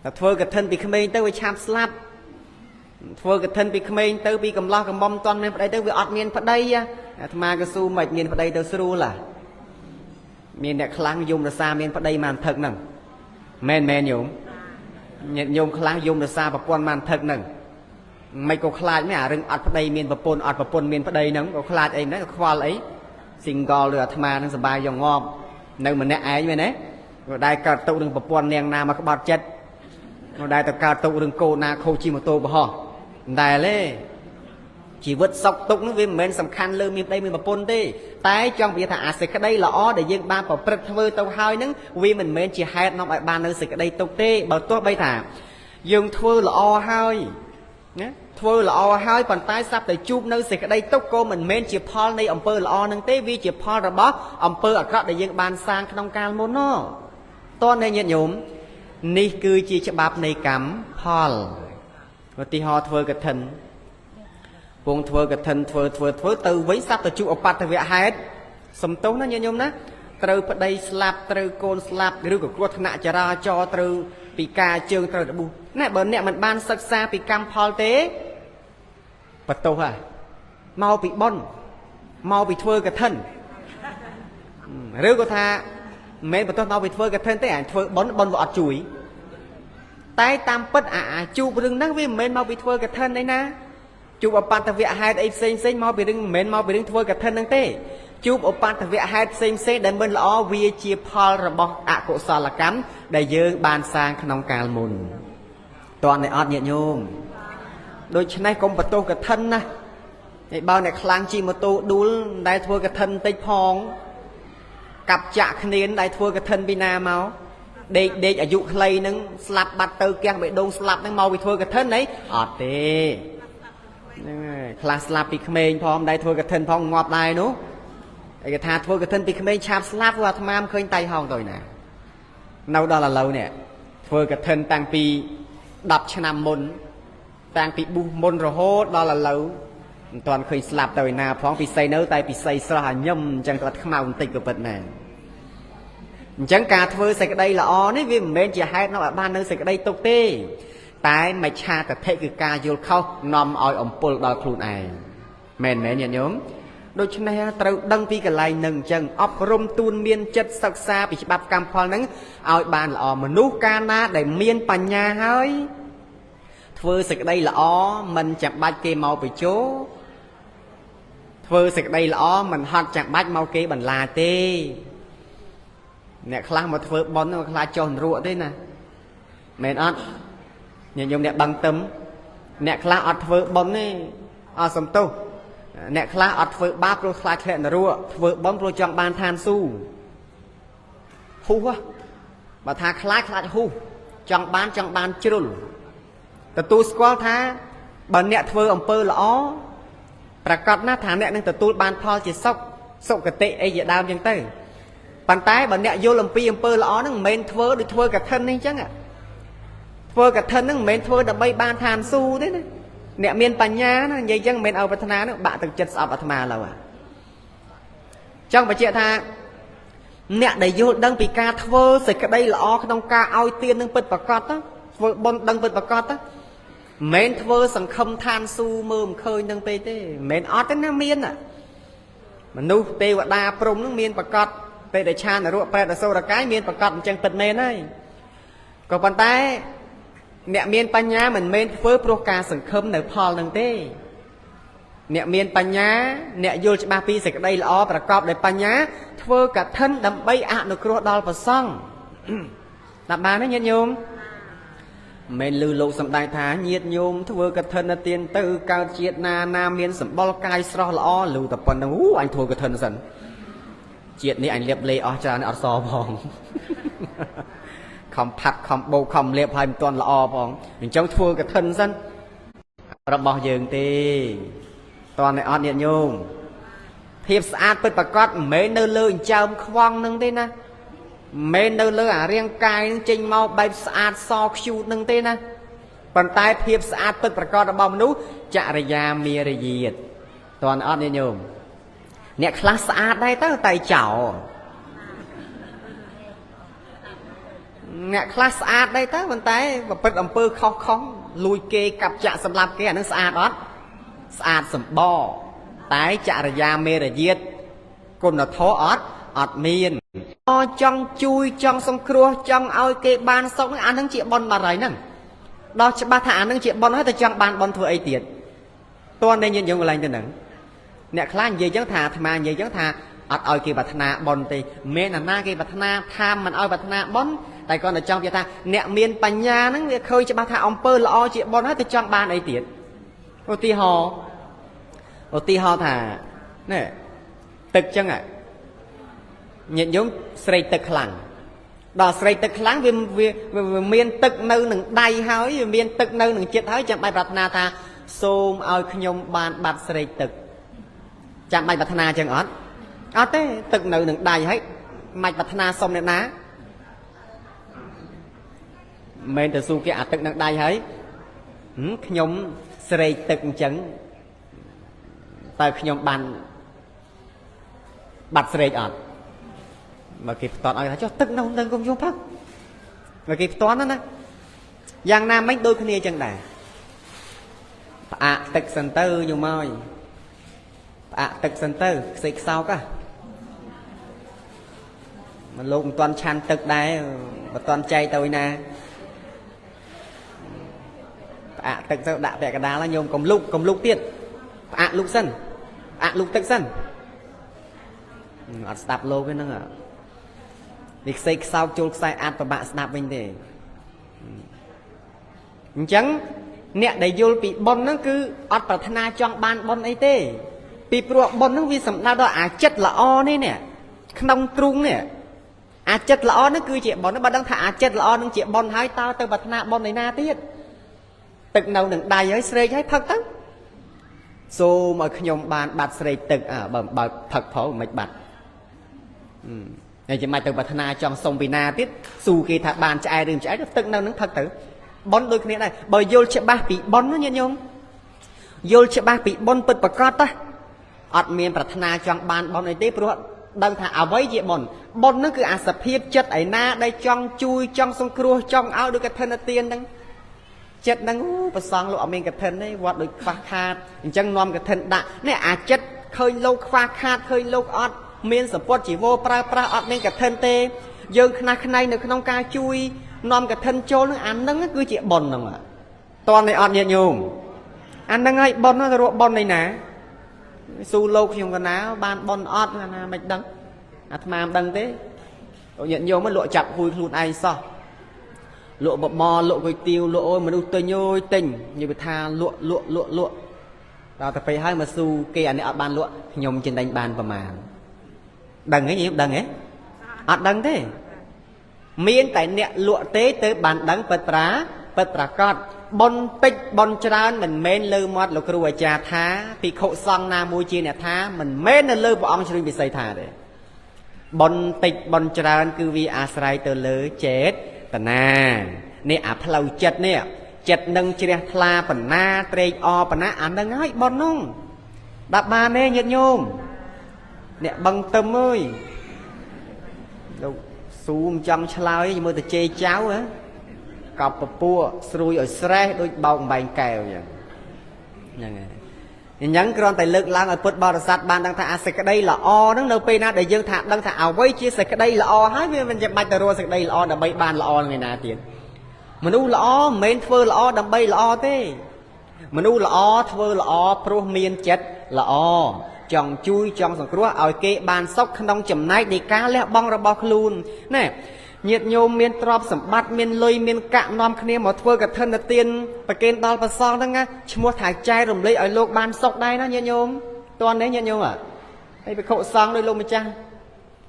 តែធ្វើកឋិនពីក្មេងទៅវាឆាប់ស្លាប់ធ្វើកឋិនពីក្មេងទៅពីកំឡោះកំមុំតន់មានប្តីទៅវាអត់មានប្តីអាត្មាក៏ស៊ូមិនមានប្តីទៅស្រួលហ่ะមានអ្នកខ្លាំងយំរសាមានប្តីបានថឹកហ្នឹងមែនមែនញោមញាតិញោមខ្លះយំរសាប្រពន្ធបានថឹកហ្នឹងមិនក៏ខ្លាចមែនអារឿងអត់ប្តីមានប្រពន្ធអត់ប្រពន្ធមានប្តីហ្នឹងក៏ខ្លាចអីហ្នឹងក៏ខ្វល់អី single ឬអាត្មាហ្នឹងសប្បាយយកងាប់នៅម្នាក់ឯងមែនទេក៏ដែរកើតទុកនឹងប្រពន្ធនាងណាមកក្បត់ចិត្តក៏ដែរទៅកើតទុករឿងកូនណាខូចជិះម៉ូតូបរហោះមិនដែលទេជីវិតសុខទុក្ខនោះវាមិនមែនសំខាន់លើមានប្តីមានប្រពន្ធទេតែចង់និយាយថាអាសេចក្តីល្អដែលយើងបានប្រព្រឹត្តធ្វើទៅហើយហ្នឹងវាមិនមែនជាហេតុនាំឲ្យបាននៅសេចក្តីទុក្ខទេបើទោះបីថាយើងធ្វើល្អហើយណាធ្វើល្អហើយប៉ុន្តែស្រាប់តែជួបនៅសេចក្តីទុក្ខក៏មិនមែនជាផលនៃអំពើល្អនឹងទេវាជាផលរបស់អំពើអាក្រក់ដែលយើងបានសាងក្នុងកាលមុនណតើអ្នកញាតិញោមនេះគឺជាច្បាប់នៃកម្មផលឧទាហរណ៍ធ្វើកឋិនពងធ្វើកឋិនធ្វើធ្វើធ្វើទៅវិញស្រាប់តែជួបអបតវហេតុសំទោសណាញាតិញោមណាត្រូវប្តីស្លាប់ត្រូវកូនស្លាប់ឬក៏គ្រោះថ្នាក់ចរាចរណ៍ត្រូវពិការជើងត្រូវរបួសណាបើអ្នកមិនបានសិក្សាពីកម្មផលទេបន្ទោសហ่ะមកពីបុណ្យមកពីធ្វើកឋិនឬក៏ថាមិនមែនបន្ទោសមកពីធ្វើកឋិនទេអាធ្វើបុណ្យបុណ្យវាអត់ជួយតែតាមពិតអាជួបរឿងហ្នឹងវាមិនមែនមកពីធ្វើកឋិនឯណាជួបអបតវហេតុអីផ្សេងផ្សេងមកពីរឿងមិនមែនមកពីរឿងធ្វើកឋិនហ្នឹងទេជួបឧបតវហេតុផ្សេងផ្សេងដែលមិនល្អវាជាផលរបស់អកុសលកម្មដែលយើងបានសាងក្នុងកាលមុនតើអ្នកអត់ញាតិញោមដូច្នេះកុំបន្ទោសកឋិនណាហើយបើអ្នកខ្លាំងជិះម៉ូតូដួលមិនដែលធ្វើកឋិនបន្តិចផងកាប់ចាក់គ្នាដែលធ្វើកឋិនពីណាមកដេកដេកអាយុខ្លីនឹងស្លាប់បាត់ទៅកៀងបេះដូងស្លាប់នឹងមកពីធ្វើកឋិនអីអត់ទេហ្នឹងហើយខ្លះស្លាប់ពីក្មេងផងមិនដែលធ្វើកឋិនផងងាប់ដែរនោះឯគេថាធ្វើកឋិនពីក្មេងឆាប់ស្លាប់ព្រោះអាត្មាមិនឃើញតៃហោងទៅណានៅដល់ឥឡូវនេះធ្វើកឋិនតាំងពី10ឆ្នាំមុនតាំងពីបុះមុនរហូតដល់ឥឡូវមិនទាន់ឃើញស្លាប់ទៅឯណាផងពិសីនៅតែពិសីស្រស់អាញឹមអញ្ចឹងគាត់ខ្មៅបន្តិចក៏ពិតមែនអញ្ចឹងការធ្វើសេចក្តីល្អនេះវាមិនមែនជាហេតុនាំឲ្យបាននៅសេចក្តីទុក្ខទេតែមច្ឆាទិដ្ឋិគឺការយល់ខុសនាំឲ្យអំពុលដល់ខ្លួនឯងមែនមែនញាតិញោមដូច្នេះត្រូវដឹងពីកន្លែងនឹងអញ្ចឹងអប់រំទូនមានចិត្តសិក្សាពីច្បាប់កម្មផលហ្នឹងឲ្យបានល្អមនុស្សកាលណាដែលមានបញ្ញាហើយធ្វើសេចក្តីល្អមិនចាំបាច់គេមកបញ្ជោធ្វើសេចក្តីល្អមិនហត់ចាំបាច់មកគេបន្លាទេអ្នកខ្លះមកធ្វើបុណ្យខ្លះចុះនរកទេណាមែនអត់ញាតិញោមអ្នកបឹងទឹមអ្នកខ្លះអត់ធ្វើបុណ្យទេអត់សំទោសអ្នកខ្លះអត់ធ្វើបាបព្រោះខ្លាចធ្លាក់នរកធ្វើបុណ្យព្រោះចង់បានឋានសួគ៌ហ៊ូសបើថាខ្លាចខ្លាចហ៊ូសចង់បានចង់បានជ្រុលទទួលស្គាល់ថាបើអ្នកធ្វើអំពើល្អប្រកាសណាស់ថាអ្នកនឹងទទួលបានផលជាសុខសុគតិអីជាដើមចឹងទៅប៉ុន្តែបើអ្នកយល់អំពីអំពើល្អហ្នឹងមិនមែនធ្វើដូចធ្វើកឋិននេះចឹងធ្វើកឋិនហ្នឹងមិនមែនធ្វើដើម្បីបានឋានសួគ៌ទេណាអ្នកមានបញ្ញាណានិយាយចឹងមិនមែនឲ្យប្រាថ្នាហ្នឹងបាក់ទឹកចិត្តស្អប់អាត្មាឡើយចង់បញ្ជាក់ថាអ្នកដែលយល់ដឹងពីការធ្វើសេចក្តីល្អក្នុងការឲ្យទាននឹងពិតប្រកបធ្វើបុណ្យដឹងពិតប្រកបមិនមែនធ្វើសង្ឃឹមឋានសួគ៌មើលមិនឃើញនឹងពេកទេមិនមែនអត់ទេណាមានមនុស្សទេវតាព្រំនឹងមានប្រកបទេដេឆានរកប្រេតអសុរកាយមានប្រកបអញ្ចឹងពិតមែនហើយក៏ប៉ុន្តែអ្នកមានបញ្ញាមិនមែនធ្វើព្រោះការសង្ឃឹមនៅផលនឹងទេអ្នកមានបញ្ញាអ្នកយល់ច្បាស់ពីសេចក្តីល្អប្រកបដោយបញ្ញាធ្វើកឋិនដើម្បីអនុគ្រោះដល់ព្រះសង្ឃតាមបានទេញាតិញោម មិនមែនឮលោកសំដែងថាញាតញោមធ្វើកឋិនទានទៅកើតជាតិណាណាមានសម្បុរកាយស្រស់ល្អឮតែប៉ុណ្្នឹងអូអញធ្វើកឋិនសិនជាតិនេះអញលៀបលេអស់ច្រើនអត់សផងខំផាត់ខំបោកខំលៀបហើយមិនទាន់ល្អផងអញ្ចឹងធ្វើកឋិនសិនរបស់យើងទេតើអ្នកអត់ញាតញោមភាពស្អាតពិតប្រាកដមិនមែននៅលើចិញ្ចើមខ្វង់នឹងទេណាមិនមែននៅលើអារាងកាយនឹងចេញមកបែបស្អាតសខ្ជូតនឹងទេណាប៉ុន្តែភាពស្អាតពិតប្រាកដរបស់មនុស្សចរិយាមារយាទតើអត់ញាតិញោមអ្នកខ្លះស្អាតដែរទៅតែចោលអ្នកខ្លះស្អាតដែរទៅប៉ុន្តែប្រព្រឹត្តអំពើខុសខុសលួចគេកាប់ចាក់សម្លាប់គេអានឹងស្អាតអត់ស្អាតសម្បកតែចរិយាមេរយាទគុណធម៌អត់អត់មានចង់ជួយចង់សង្គ្រោះចង់ឲ្យគេបានសុខអានឹងជាបុណ្យបាត់ហើយហ្នឹងដល់ច្បាស់ថាអានឹងជាបុណ្យហើយតែចង់បានបុណ្យធ្វើអីទៀតតើអ្នកញាតិញោមកន្លែងទៅហ្នឹងអ្នកខ្លះនិយាយចឹងថាអាត្មានិយាយចឹងថាអត់ឲ្យគេប្រាថ្នាបុណ្យទេមានអាណាគេប្រាថ្នាថាមិនឲ្យប្រាថ្នាបុណ្យតែគាត់តែចង់និយាយថាអ្នកមានបញ្ញាហ្នឹងវាឃើញច្បាស់ថាអំពើល្អជាបុណ្យហើយទៅចង់បានអីទៀតឧទាហរណ៍ឧទាហរណ៍ថានេះទឹកចឹងញាតិញោមស្រេកទឹកខ្លាំងដល់ស្រេកទឹកខ្លាំងវាវាមានទឹកនៅនឹងដៃហើយវាមានទឹកនៅនឹងចិត្តហើយចាំបាច់ប្រាថ្នាថាសូមឲ្យខ្ញុំបានបាត់ស្រេកទឹកចាំបាច់ប្រាថ្នាចឹងអត់អត់ទេទឹកនៅនឹងដៃហើយមិនប្រាថ្នាសុំអ្នកណាមិនទៅស៊ូគេអាទឹកនឹងដៃហើយខ្ញុំស្រេកទឹកអញ្ចឹងតើខ្ញុំបានបាត់ស្រេកអត់បើគេផ្ទាត់ឲ្យថាចុះទឹកនៅនឹងកុំយំផឹកបើគេផ្ទាត់ណាណាយ៉ាងណាមិញដូចគ្នាអញ្ចឹងដែរផ្អាកទឹកសិនទៅញោមអើយផ្អាកទឹកសិនទៅខ្សេកខ្សោកហ៎មិនលោកមិនទាន់ឆាន់ទឹកដែរមិនទាន់ចែកទៅឯណាផ្អាកទឹកទៅដាក់ពាក់កណ្ដាលញោមកុំលុកកុំលុកទៀតផ្អាកលុកសិនផ្អាកលុកទឹកសិនអត់ស្ដាប់លោកទេហ្នឹងនេះខ្សេកខ្សោកចូលខ្សែអាចប្របាក់ស្ដាប់វិញទេអញ្ចឹងអ្នកដែលយល់ពីបុណ្យហ្នឹងគឺអត់ប្រាថ្នាចង់បានបុណ្យអីទេពីព្រោះបុណ្យហ្នឹងវាសំដៅដល់អាចិត្តល្អនេះនេះក្នុងទ្រូងនេះអាចិត្តល្អហ្នឹងគឺជាបុណ្យបើដឹងថាអាចិត្តល្អហ្នឹងជាបុណ្យហើយតើទៅប្រាថ្នាបុណ្យឯណាទៀតទឹកនៅនឹងដៃហើយស្រេកហើយផឹកទៅសូមឲ្យខ្ញុំបានបាត់ស្រេកទឹកអើបើបើផឹកផងមិនបាត់ហើយចាំបាច់ទៅប្រាថ្នាចង់សុំពីណាទៀតស៊ូគេថាបានឆ្អែតឬមិនឆ្អែតទឹកនៅនឹងផឹកទៅបុណ្យដូចគ្នាដែរបើយល់ច្បាស់ពីបុណ្យណាញាតិញោមយល់ច្បាស់ពីបុណ្យពិតប្រាកដណាអត់មានប្រាថ្នាចង់បានបុណ្យអីទេព្រោះដឹងថាអ្វីជាបុណ្យបុណ្យហ្នឹងគឺអាសភាពចិត្តឯណាដែលចង់ជួយចង់សង្គ្រោះចង់ឲ្យដូចកឋិនទានហ្នឹងចិត្តហ្នឹងប្រសងលោកអត់មានកឋិនទេវត្តដូចខ្វះខាតអញ្ចឹងនាំកឋិនដាក់នេះអាចិត្តឃើញលោកខ្វះខាតឃើញលោកអត់មានសម្ពត់ជីវរប្រើប្រាស់អត់មានកឋិនទេយើងខ្នះខ្នែងនៅក្នុងការជួយនាំកឋិនចូលនឹងអាហ្នឹងគឺជាបុណ្យហ្នឹងតន់នេះអត់ញាតិញោមអាហ្នឹងហើយបុណ្យទៅរកបុណ្យឯណាស៊ូលោកខ្ញុំកណាបានបុណ្យអត់ណាមិនដឹងអាត្មាមិនដឹងទេញាតិញោមលក់ចាប់ហួយខ្លួនឯងសោះលក់បបរលក់គុយទាវលក់អូយមនុស្សទិញអូយទិញនិយាយថាលក់លក់លក់លក់ដល់ទៅពេលហើយមកស៊ូគេអានេះអត់បានលក់ខ្ញុំចំណេញបានប្រមាណដឹងទេញោមដឹងទេអត់ដឹងទេមានតែអ្នកលក់ទេទៅបានដឹងពិតប្រាពិតប្រាកដបុណ្យតិចបុណ្យច្រើនមិនមែនលើមាត់លោកគ្រូអាចារ្យថាភិក្ខុសង្ឃណាមួយជាអ្នកថាមិនមែននៅលើព្រះអង្គជ្រុញពិសីថាទេបុណ្យតិចបុណ្យច្រើនគឺវាអាស្រ័យទៅលើចេតនានេះអាផ្លូវចិត្តនេះចិត្តនឹងជ្រះថ្លាបណ្ណាត្រេកអរបណ្ណាអានឹងហើយបុណ្យនោះដាក់បានទេញាតិញោមអ្នកបឹងទឹមអើយលោកស៊ូមចង់ឆ្លើយមើលទៅជេរចៅហ៎កប់ពពួកស្រួយឲ្យស្រេះដូចបោកអំបែងកែវអញ្ចឹងហ្នឹងហើយអញ្ចឹងគ្រាន់តែលើកឡើងឲ្យពុទ្ធបរិស័ទបានដឹងថាអាសេចក្តីល្អហ្នឹងនៅពេលណាដែលយើងថាដឹងថាអ្វីជាសេចក្តីល្អហើយវាមិនចាំបាច់ទៅរកសេចក្តីល្អដើម្បីបានល្អថ្ងៃណាទៀតមនុស្សល្អមិនមែនធ្វើល្អដើម្បីល្អទេមនុស្សល្អធ្វើល្អព្រោះមានចិត្តល្អចង់ជួយចង់សង្គ្រោះឲ្យគេបានសុខក្នុងចំណែកនៃការលះបង់របស់ខ្លួនណែ ញាតិញោមមានទ្រព្យសម្បត្តិមានលុយមានកាក់នាំគ្នាមកធ្វើកឋិនទានប្រគេនដល់ព្រះសង្ឃហ្នឹងណាឈ្មោះថាចែករំលែកឲ្យលោកបានសុខដែរណាញាតិញោមតន់ទេញាតិញោមហើយភិក្ខុសង្ឃដោយលោកម្ចាស់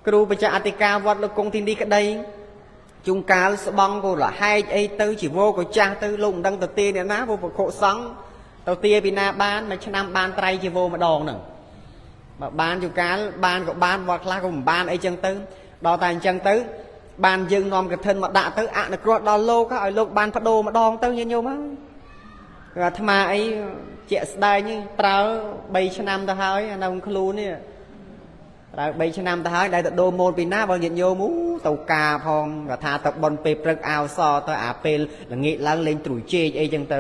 គ្រូបច្ចៈអធិការវត្តលោកគង់ទីនេះក្តីជួនកាលស្បង់ក៏លហែកអីទៅជីវរក៏ចាស់ទៅលោកមិនដឹងទៅទាអ្នកណាព្រោះភិក្ខុសង្ឃទៅទាពីណាបានមួយឆ្នាំបានត្រៃជីវរម្ដងហ្នឹងបើបានជួនកាលបានក៏បានវត្តខ្លះក៏មិនបានអីចឹងទៅដល់តែអញ្ចឹងទៅបានយើងនាំកឋិនមកដាក់ទៅអនុគ្រោះដល់លោកឲ្យលោកបានបដូរម្ដងទៅញាតិញោមហើយអាត្មាអីជាក់ស្ដែងប្រើ3ឆ្នាំទៅហើយនៅខ្លួននេះប្រើ3ឆ្នាំទៅហើយដែលទៅដូរម៉ូតពីណាបើញាតិញោមអូទៅការផងគាត់ថាទៅបនពេលព្រឹកអាវសទៅអាពេលល្ងាចឡើងលេងត្រួយជែកអីចឹងទៅ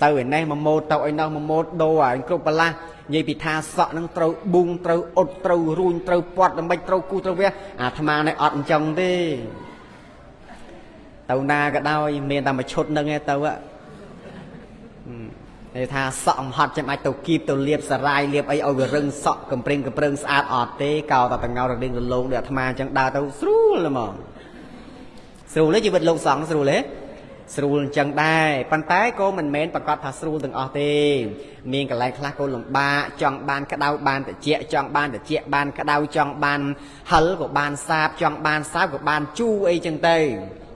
ទៅឯនេះមកម៉ូតទៅឯនោះមកម៉ូតដូរអាគ្រប់ប្រឡាស់និយាយពីថាសក់នឹងត្រូវប៊ូងត្រូវអ៊ុតត្រូវរួញត្រូវពាត់ដើម្បីត្រូវគូត្រូវវះអាត្មានេះអត់អញ្ចឹងទេទៅណាក៏ដោយមានតែមួយឈុតនឹងឯងទៅគេថាសក់អំហត់ចាំអាចទៅគៀបទៅលៀបសារាយលៀបអីឲ្យវារឹងសក់កំព្រិងកំព្រើងស្អាតអត់ទេកោតែតងោរដៀងរលោងដូចអាត្មាអញ្ចឹងដើរទៅស្រួលហ្មងស្រួលទេជីវិតលោកសង្ឃស្រួលទេស្រួលអញ្ចឹងដែរប៉ុន្តែក៏មិនមែនប្រកាសថាស្រួលទាំងអស់ទេមានកន្លែងខ្លះក៏លំបាកចង់បានក្តៅបានតិចចង់បានតិចបានក្តៅចង់បានហិលក៏បានសាបចង់បានសាបក៏បានជូរអីចឹងទៅ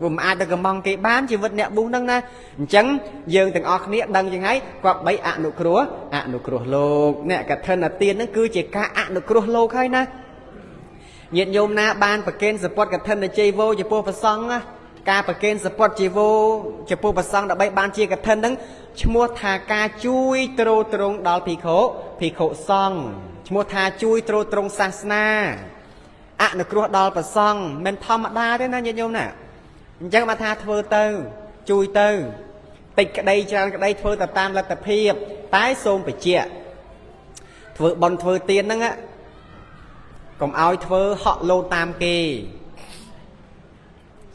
វាមិនអាចទៅកំងគេបានជីវិតអ្នកប៊ូហ្នឹងណាអញ្ចឹងយើងទាំងអស់គ្នាដឹងចឹងហើយគាត់បីអនុគ្រោះអនុគ្រោះលោកអ្នកកឋិនទានហ្នឹងគឺជាការអនុគ្រោះលោកហើយណាញាតិញោមណាបានប្រគេនសពតកឋិនជ័យវោចំពោះព្រះសង្ឃណាការប្រគេនសពតជីវោចំពោះព្រះសង្ឃដើម្បីបានជាកឋិនហ្នឹងឈ្មោះថាការជួយទ្រទ្រង់ដល់ភិក្ខុភិក្ខុសង្ឃឈ្មោះថាជួយទ្រទ្រង់សាសនាអនុគ្រោះដល់ព្រះសង្ឃមិនធម្មតាទេណាញាតិញោមណាអញ្ចឹងបានថាធ្វើទៅជួយទៅតិចក្តីច្រើនក្តីធ្វើទៅតាមលទ្ធភាពតែសូមបញ្ជាក់ធ្វើបុណ្យធ្វើទានហ្នឹងកុំឲ្យធ្វើហក់លោតតាមគេ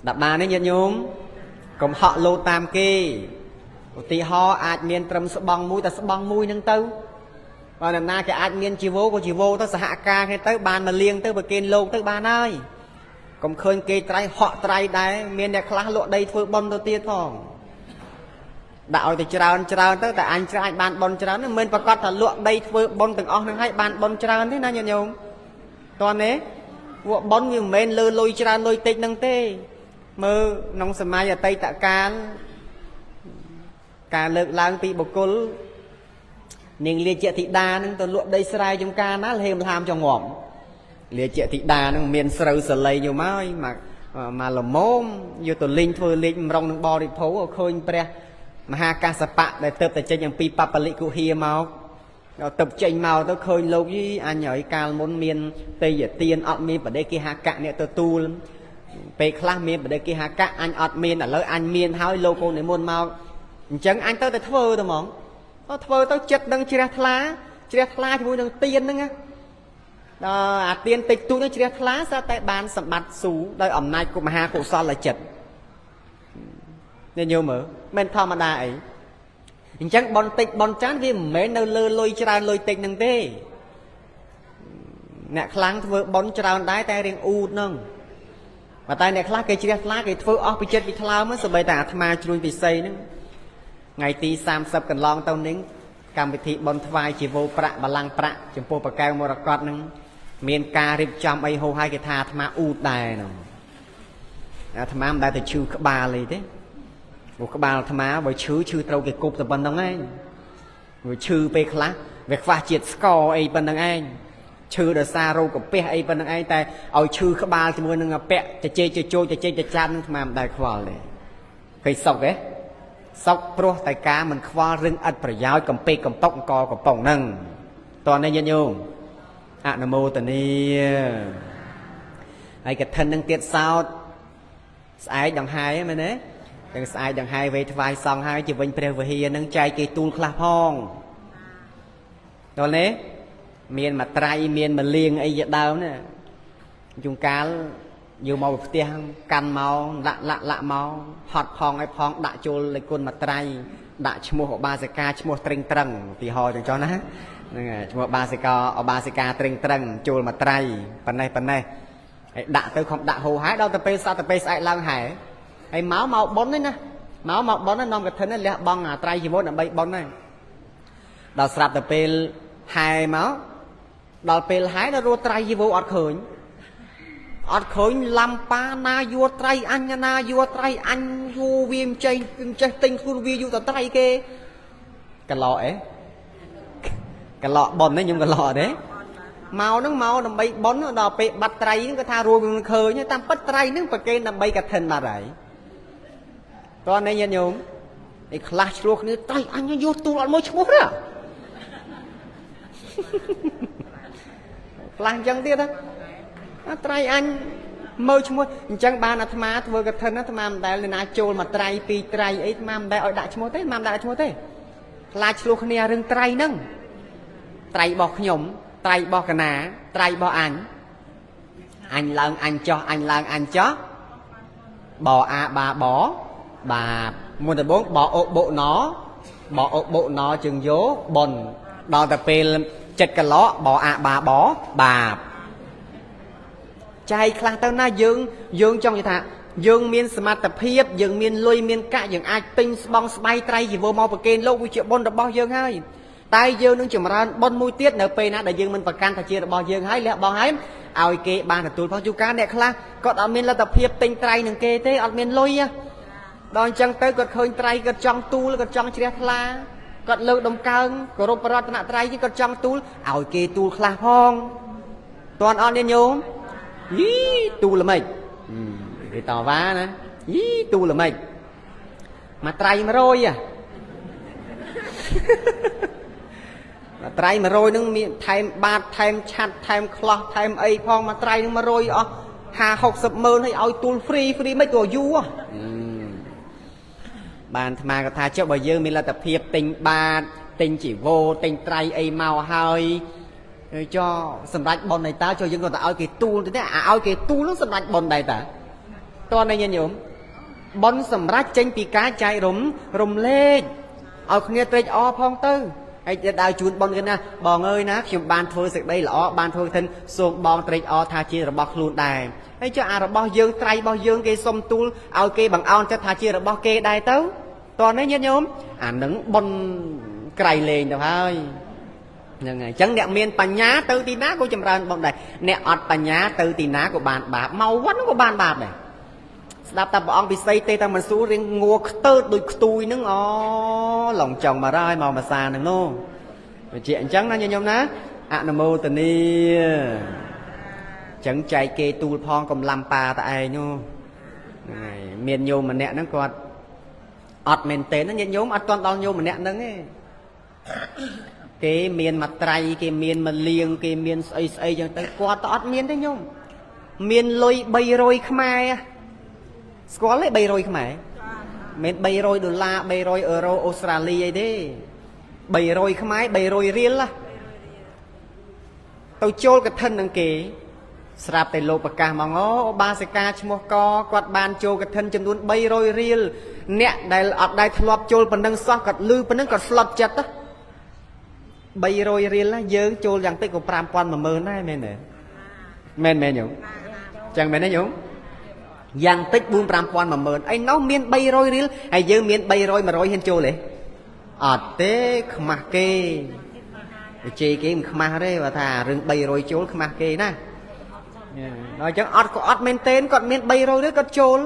ស្ដាប់បានទេញាតិញោមកុំហក់លោតតាមគេឧទាហរណ៍អាចមានត្រឹមស្បង់មួយតែស្បង់មួយហ្នឹងទៅបើនរណាគេអាចមានជីវោក៏ជីវោទៅសហការគ្នាទៅបានមកលៀងទៅប្រគេនលោកទៅបានហើយកុំឃើញគេត្រៃហក់ត្រៃដែរមានអ្នកខ្លះលក់ដីធ្វើបុណ្យទៅទៀតផងដាក់ឲ្យទៅច្រើនច្រើនទៅតែអញច្រើនបានបុណ្យច្រើនមិនមែនប្រកាសថាលក់ដីធ្វើបុណ្យទាំងអស់ហ្នឹងឲ្យបានបុណ្យច្រើនទេណាញាតិញោមតោះនេះពួកបុណ្យវាមិនមែនលើលុយច្រើនលុយតិចហ្នឹងទេមើលក្នុងសម័យអតីតកាលការលើកឡើងពីបុគ្គលនាងលាជធីតានឹងទៅលក់ដីស្រែចំការណាលហេមលហាមចងំលាជធីតានឹងមានស្រូវសលៃយកមកមកមកលមមយកទៅលេងធ្វើលេខម្រុងនឹងបរិភោគឃើញព្រះមហាកាសបៈដែលទៅតែចេញអំពីបបលិគុហាមកដល់ទៅចេញមកទៅឃើញលោកយីអញហើយកាលមុនមានទេយទានអត់មានបដិគេហកៈអ្នកទទួលពេលខ្លះមានបដិគេហកៈអញអត់មានឥឡូវអញមានហើយលោកកូននិមន្តមកអញ្ចឹងអញទៅតែធ្វើទៅហ្មងធ្វើទៅចិត្តដឹងជ្រះថ្លាជ្រះថ្លាជាមួយនឹងទៀនហ្នឹងណាដល់អាទៀនតិចតួចហ្នឹងជ្រះថ្លាស្រាប់តែបានសម្បត្តិស៊ូដោយអំណាចគុមហាកុសលចិត្តនេះញោមមើលមិនធម្មតាអីអញ្ចឹងបនតិចបនច្រើនវាមិនមែននៅលើលុយច្រើនលុយតិចហ្នឹងទេអ្នកខ្លាំងធ្វើបនច្រើនដែរតែរៀងអ៊ូតហ្នឹងប៉ុន្តែអ្នកខ្លះគេជ្រះថ្លាគេធ្វើអស់ពីចិត្តពីថ្លើមសម្បីតែអាត្មាជ្រួញពិសីហ្នឹងថ្ងៃទី30កន្លងទៅនេះកម្មវិធីបនថ្វាយជីវោប្រាក់បលាំងប្រាក់ចំពោះបកែវមរកតហ្នឹងមានការរៀបចំអីហូរឲ្យគេថាអាត្មាអ៊ូតដែរហ្នឹងអាត្មាមិនដែលទៅឈឺក្បាលអីទេព្រោះក្បាលអាត្មាបើឈឺឈឺត្រូវគេគប់តែប៉ុណ្្នឹងឯងវាឈឺពេលខ្លះវាខ្វះជាតិស្ករអីប៉ុណ្្នឹងឯងឈឺដោយសាររោគកាពះអីប៉ុណ្្នឹងឯងតែឲ្យឈឺក្បាលជាមួយនឹងអាពាក់ចជែកចជោចចជែកចចាត់នឹងអាត្មាមិនដែលខ្វល់ទេឃើញសុកទេសុកព្រោះតែការមិនខ្វល់រឿងឥតប្រយោជន៍កំពេកកំប៉ុកអង្គកំប៉ុងហ្នឹងតោះនេះញាតិញោមអនុមោទនាហើយកឋិននឹងទៀតសោតស្អែកដង្ហែមែនទេទាំងស្អែកដង្ហែវេថ្វាយសង្ឃហើយជាវិញព្រះវិហារនឹងចែកគេទូលខ្លះផងដល់នេះមានមួយត្រៃមានមួយលៀងអីជាដើមណាជួនកាលយកមកពីផ្ទះកាន់មកលាក់លាក់លាក់មកហត់ផងអីផងដាក់ចូលលេខគុណមួយត្រៃដាក់ឈ្មោះឧបាសិកាឈ្មោះត្រឹងត្រឹងឧទាហរណ៍ចឹងចុះណាហ្នឹងហើយឈ្មោះបាសិកាឧបាសិកាត្រឹងត្រឹងចូលមួយត្រៃប៉ុណ្ណេះប៉ុណ្ណេះ ហើយដាក់ទៅខំដាក់ហូហែដល់ទៅពេលសត្វទៅពេលស្អែកឡើងហែហើយមកមកប៉ុននេះណាមកមកប៉ុននាំកឋិនលះបង់អាត្រៃជីវរដើម្បីប៉ុនហ្នឹងដល់ស្រាប់ទៅពេលហែមកដល់ពេលហែដល់រស់ត្រៃជីវរអត់ឃើញអត់ឃើញឡំប៉ាណាយួរត្រៃអញណាយួរត្រៃអញយូវាមិនចេះមិនចេះទិញខ្លួនវាយូរតត្រៃគេកឡអេកឡប៉ុននេះខ្ញុំកឡទេមកហ្នឹងមកដើម្បីប៉ុនដល់ពេលបាត់ត្រៃហ្នឹងគាត់ថារួមិនឃើញតាមពិតត្រៃហ្នឹងប្រគេនដើម្បីកឋិនបាត់ហើយតោះនេះញាតិញោមឯខ្លះឆ្លោះគ្នាត្រៃអញយកទូលអត់មួយឈ្មោះទេខ្លះអញ្ចឹងទៀតណាត្រៃអញមើលឈ្មោះអញ្ចឹងបានអាត្មាធ្វើកឋិនអាត្មាមិនដែលនរណាចូលមកត្រៃពីរត្រៃអីអាត្មាមិនដែលឲ្យដាក់ឈ្មោះទេអាត្មាមិនដាក់ឈ្មោះទេខ្លាចឆ្លោះគ្នារឿងត្រៃហ្នឹងត្រៃរបស់ខ្ញុំត្រៃរបស់កណាត្រៃរបស់អញអញឡើងអញចោះអញឡើងអញចោះបអាបាបបាបមុនដំបូងបអូបុណបអូបុណជើងយោប៉ុនដល់តែពេលចិត្តកឡកបអាបាបបាបចែកខ្លះទៅណាយើងយើងចង់និយាយថាយើងមានសមត្ថភាពយើងមានលុយមានកាក់យើងអាចទិញស្បង់ស្បៃត្រៃជីវរមកប្រគេនលោកវាជាបុណ្យរបស់យើងហើយតែយើងនឹងចម្រើនបុណ្យមួយទៀតនៅពេលណាដែលយើងមិនប្រកាន់ថាជារបស់យើងហើយលះបង់ហើយឲ្យគេបានទទួលផងជួនកាលអ្នកខ្លះគាត់អត់មានលទ្ធភាពទិញត្រៃនឹងគេទេអត់មានលុយដល់អញ្ចឹងទៅគាត់ឃើញត្រៃគាត់ចង់ទូលគាត់ចង់ជ្រះថ្លាគាត់លើកដំកើងគោរពរតនត្រ័យគាត់ចង់ទូលឲ្យគេទូលខ្លះផងតន់អត់ញាតិញោមយីទូលល្មិចគេតវ៉ាណាយីទូលល្មិចមួយត្រៃ100ហ៎មួយត្រៃ100នឹងមានថែមបាតថែមឆាត់ថែមខ្លោះថែមអីផងមួយត្រៃនឹង100អស់50 60ម៉ឺនហើយឲ្យទូលហ្វ្រីហ្វ្រីមិនក៏យូរបានអាត្មាក៏ថាចុះបើយើងមានលទ្ធភាពទិញបាតទិញជីវរទិញត្រៃអីមកហើយចោសម្រាប់ប៉ុនឯតាចុះយើងក៏ទៅឲ្យគេទូលទៅទេអាឲ្យគេទូលនឹងសម្រាប់ប៉ុនដែរតាតើនេះញាតិញោមប៉ុនសម្រាប់ចេញពីការចែករំលែកឲ្យគ្នាត្រេកអរផងទៅហើយដើរជូនប៉ុនគេណាបងអើយណាខ្ញុំបានធ្វើសេចក្តីល្អបានធ្វើធិនសូមបងត្រេកអរថាជារបស់ខ្លួនដែរហើយចុះអារបស់យើងត្រៃរបស់យើងគេសុំទូលឲ្យគេបង្អោនចិត្តថាជារបស់គេដែរទៅតើនេះញាតិញោមអានឹងប៉ុនក្រៃលែងទៅហើយហ្នឹងហើយអញ្ចឹងអ្នកមានបញ្ញាទៅទីណាក៏ចម្រើនបុណ្យដែរអ្នកអត់បញ្ញាទៅទីណាក៏បានបាបមកវត្តក៏បានបាបដែរស្ដាប់តែព្រះអង្គពិសីទេតែមិនស៊ូរៀងងួខ្ទើតដូចខ្ទួយហ្នឹងអូឡងចង់មកហើយមកភាសាហ្នឹងនោះបញ្ជាក់អញ្ចឹងណាញាតិញោមណាអនុមោទនីអញ្ចឹងចែកគេទូលផងកំឡំប៉ាតឯងនោះហ្នឹងហើយមានញោមម្នាក់ហ្នឹងគាត់អត់មែនទេណាញាតិញោមអត់ទាន់ដល់ញោមម្នាក់ហ្នឹងទេគេមានមួយត្រៃគេមានមួយលៀងគេមានស្អីស្អីចឹងទៅគាត់ទៅអត់មានទេញោមមានលុយ300ខ្មែរស្គាល់ទេ300ខ្មែរមិន300ដុល្លារ300អឺរ៉ូអូស្ត្រាលីអីទេ300ខ្មែរ300រៀលណាទៅចូលកឋិននឹងគេស្រាប់តែលោកប្រកាសមកអូបាសិកាឈ្មោះកគាត់បានចូលកឋិនចំនួន300រៀលអ្នកដែលអត់ដែលធ្លាប់ចូលប៉ុណ្ណឹងសោះគាត់លឺប៉ុណ្ណឹងគាត់ស្លុតចិត្តណា300រៀលណាយើងចូលយ៉ាងតិចក៏5000 10000ដែរមែនទេមែនមែនញោមចឹងមែនទេញោមយ៉ាងតិច4 5000 10000អីនោះមាន300រៀលហើយយើងមាន300 100ហ៊ានចូលទេអត់ទេខ្មាស់គេវិជ័យគេមិនខ្មាស់ទេបើថារឿង300ចូលខ្មាស់គេណាដល់អញ្ចឹងអត់ក៏អត់មែនទែនគាត់មាន300រៀលគាត់ចូល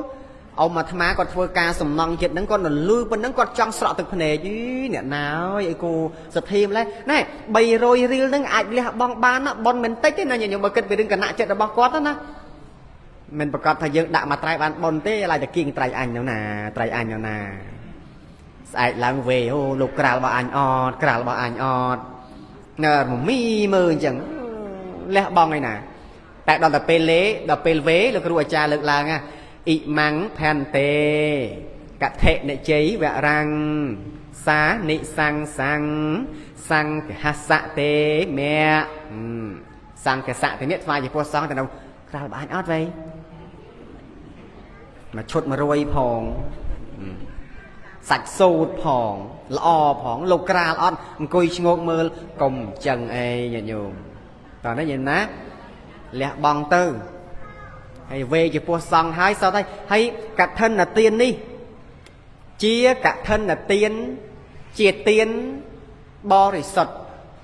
អ៊ំអាត្មាគាត់ធ្វើការសំណង់ចិត្តហ្នឹងគាត់លឺប៉ុណ្ណឹងគាត់ចង់ស្រក់ទឹកភ្នែកអីអ្នកណាអើយអីគូសទ្ធាម្លេះណែ300រៀលហ្នឹងអាចលះបង់បានណាប៉ុនមិនតិចទេណាញញោមបើគិតពីរឿងគណៈចិត្តរបស់គាត់ណាមិនប្រកាសថាយើងដាក់មកត្រៃបានប៉ុនទេឡើយតែគៀងត្រៃអញនោះណាត្រៃអញនោះណាស្អែកឡើងវេអូលោកក្រាលរបស់អញអត់ក្រាលរបស់អញអត់ណែមមីមើលអញ្ចឹងលះបង់ឯណាតែដល់តែពេលលេដល់ពេលវេលោកគ្រូអាចារ្យលើកឡើងណាអ៊ីម៉ាំងផាន់តេកថិនិជ័យវរាំងសានិសង្សੰសង្ឃសៈទេមៈសង្ឃសៈទេមៈថ្វាយចំពោះសង្ឃទៅនៅក្រាលបាញ់អត់វេមួយឈុត100ផងសាច់សូត្រផងល្អផងលោកក្រាលអត់អង្គុយឈ្ងោកមើលកុំចឹងអីញាតិញោមតោះនេះញាតិណាលះបង់ទៅ ហើយវេចំពោះសង្ឃហើយសតហើយហើយកឋិនទាននេះជាកឋិនទានជាទានបរិសុទ្ធ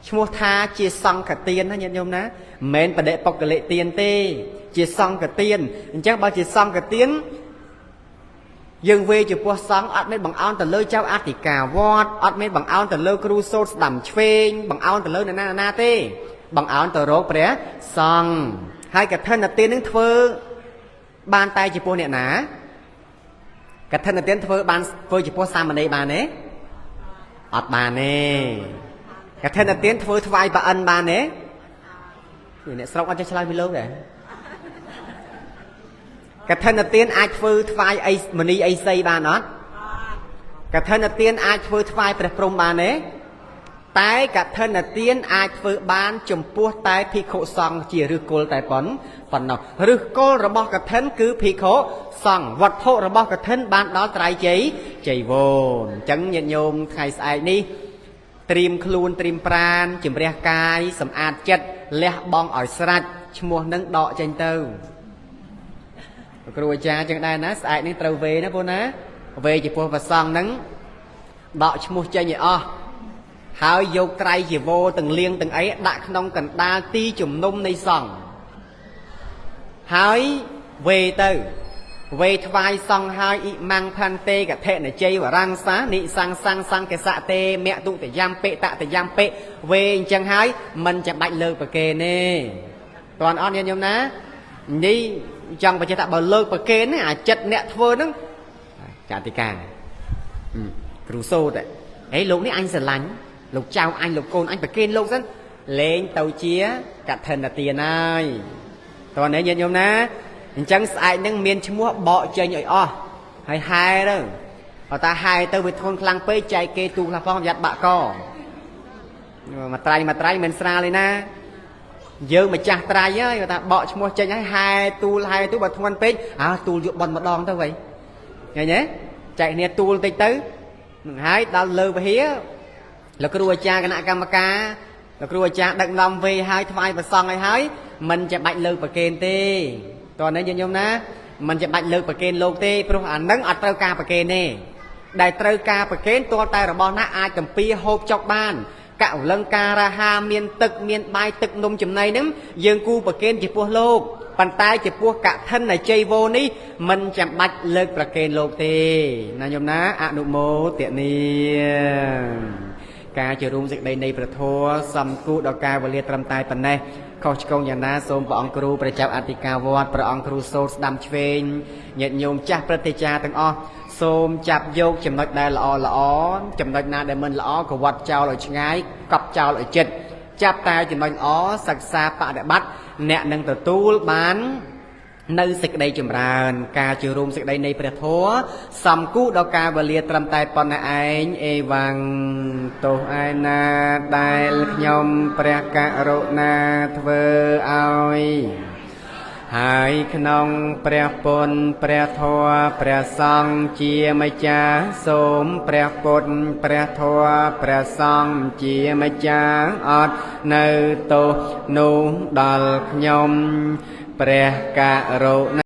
ឈ្មោះថាជាសង្ឃទានណាញាតិញោមណាមិនមែនបដិបុគ្គលិទានទេជាសង្ឃទានអញ្ចឹងបើជាសង្ឃទានយើងវេចំពោះសង្ឃអត់មានបង្អោនទៅលើចៅអធិការវត្តអត់មានបង្អោនទៅលើគ្រូសូត្រស្ដាំឆ្វេងបង្អោនទៅលើនរណាណាទេបង្អោនទៅរកព្រះសង្ឃហើយកឋិនទាននឹងធ្វើបានតែចំពោះអ្នកណាកឋិនទានធ្វើបានធ្វើចំពោះសាមណេរបានទេអត់បានទេកឋិនទានធ្វើថ្វាយប្រអិនបានទេអ្នកស្រុកអត់ចេះឆ្លើយពីលោកដែរកឋិនទានអាចធ្វើថ្វាយអីមនីអីសីបានអត់កឋិនទានអាចធ្វើថ្វាយព្រះព្រហ្មបានទេតែកឋិនទានអាចធ្វើបានចំពោះតែភិក្ខុសង្ឃជាឫសគល់តែប៉ុណ្ណោះឫសគល់របស់កឋិនគឺភិក្ខុសង្ឃវត្ថុរបស់កឋិនបានដល់ត្រៃជ័យជ័យវរអញ្ចឹងញាតិញោមថ្ងៃស្អែកនេះត្រៀមខ្លួនត្រៀមប្រានជំរះកាយសម្អាតចិត្តលះបង់ឲ្យស្រេចឈ្មោះនឹងដកចេញទៅគ្រូអាចារ្យចឹងដែរណាស្អែកនេះត្រូវវេណាពូណាវេចំពោះព្រះសង្ឃហ្នឹងដកឈ្មោះចេញឲ្យអស់ហើយយកត្រៃជីវរទាំងលៀងទាំងអីដាក់ក្នុងកណ្ដាលទីជំនុំនៃសង្ឃហើយវេទៅវេថ្វាយសង្ឃហើយអ៊ិមੰផន្តេកថេនជ័យវរាំងសានិសង្សង្សង្កសៈទេមតុតយំបិតតយំបិវេអញ្ចឹងហើយមិនចាំបាច់លើកប្រគេទេតើអត់ញាតិញោមណានេះចង់បញ្ជាក់ថាបើលើកប្រគេនអាចិត្តអ្នកធ្វើហ្នឹងចាតិកាគ្រូសូត្រហេលោកនេះអញស្រឡាញ់លោកចៅអញលោកកូនអញប្រគេនលោកសិនលែងទៅជាកឋិនទានហើយតើនេះញាតិញោមណាអញ្ចឹងស្អែកហ្នឹងមានឈ្មោះបកចេញឲ្យអស់ហើយហែទៅបើតាហែទៅវាធន់ខ្លាំងពេកចែកគេទូខ្លះផងប្រយ័ត្នបាក់កមួយត្រៃមួយត្រៃមិនស្រាលទេណាយើងម្ចាស់ត្រៃហើយគាត់ថាបកឈ្មោះចេញហើយហែទូលហែទូលបើធ្ងន់ពេកអើទូលយកបន់ម្ដងទៅវិញឃើញទេចែកគ្នាទូលតិចទៅនឹងហើយដល់លើវិហារលោកគ្រូអាចារ្យគណៈកម្មការលោកគ្រូអាចារ្យដឹកនាំវេហើយថ្វាយប្រសង់ឲ្យហើយមិនចាំបាច់លើកប្រគេនទេតោះនេះញាតិញោមណាមិនចាំបាច់លើកប្រគេនលោកទេព្រោះអានឹងអត់ត្រូវការប្រគេនទេដែលត្រូវការប្រគេនទាល់តែរបស់ណាអាចកំពីហូបចុកបានកវលង្ការហាមានទឹកមានបាយទឹកនំចំណីហ្នឹងយើងគូប្រគេនចំពោះលោកប៉ុន្តែចំពោះកឋិនជ័យវោនេះមិនចាំបាច់លើកប្រគេនលោកទេណាញោមណាអនុមោទនាការជារួមសេចក្តីនៃព្រះធម៌សំគូដល់ការវេលាត្រឹមតែប៉ុណ្ណេះខុសឆ្គងយ៉ាងណាសូមព្រះអង្គគ្រូព្រះចៅអធិការវត្តព្រះអង្គគ្រូសូត្រស្ដាំឆ្វេងញាតិញោមចាស់ព្រឹទ្ធាចារ្យទាំងអស់សូមចាប់យកចំណុចដែលល្អល្អចំណុចណាដែលមិនល្អក៏វត្តចោលឲ្យឆ្ងាយកប់ចោលឲ្យចិត្តចាប់តែចំណុចល្អសិក្សាបដិបត្តិអ្នកនឹងទទួលបាននៅសេចក្តីចម្រើនការជារួមសេចក្តីនៃព្រះធម៌សំគូដល់ការវេលាត្រឹមតែប៉ុណ្ណេះឯងអេវ៉ាំងទោសឯណាដែលខ្ញុំព្រះករុណាធ្វើឲ្យហើយក្នុងព្រះពុទ្ធព្រះធម៌ព្រះសង្ឃជាម្ចាស់សូមព្រះពុទ្ធព្រះធម៌ព្រះសង្ឃជាម្ចាស់អត់នៅទោសនោះដល់ខ្ញុំព្រះករុណា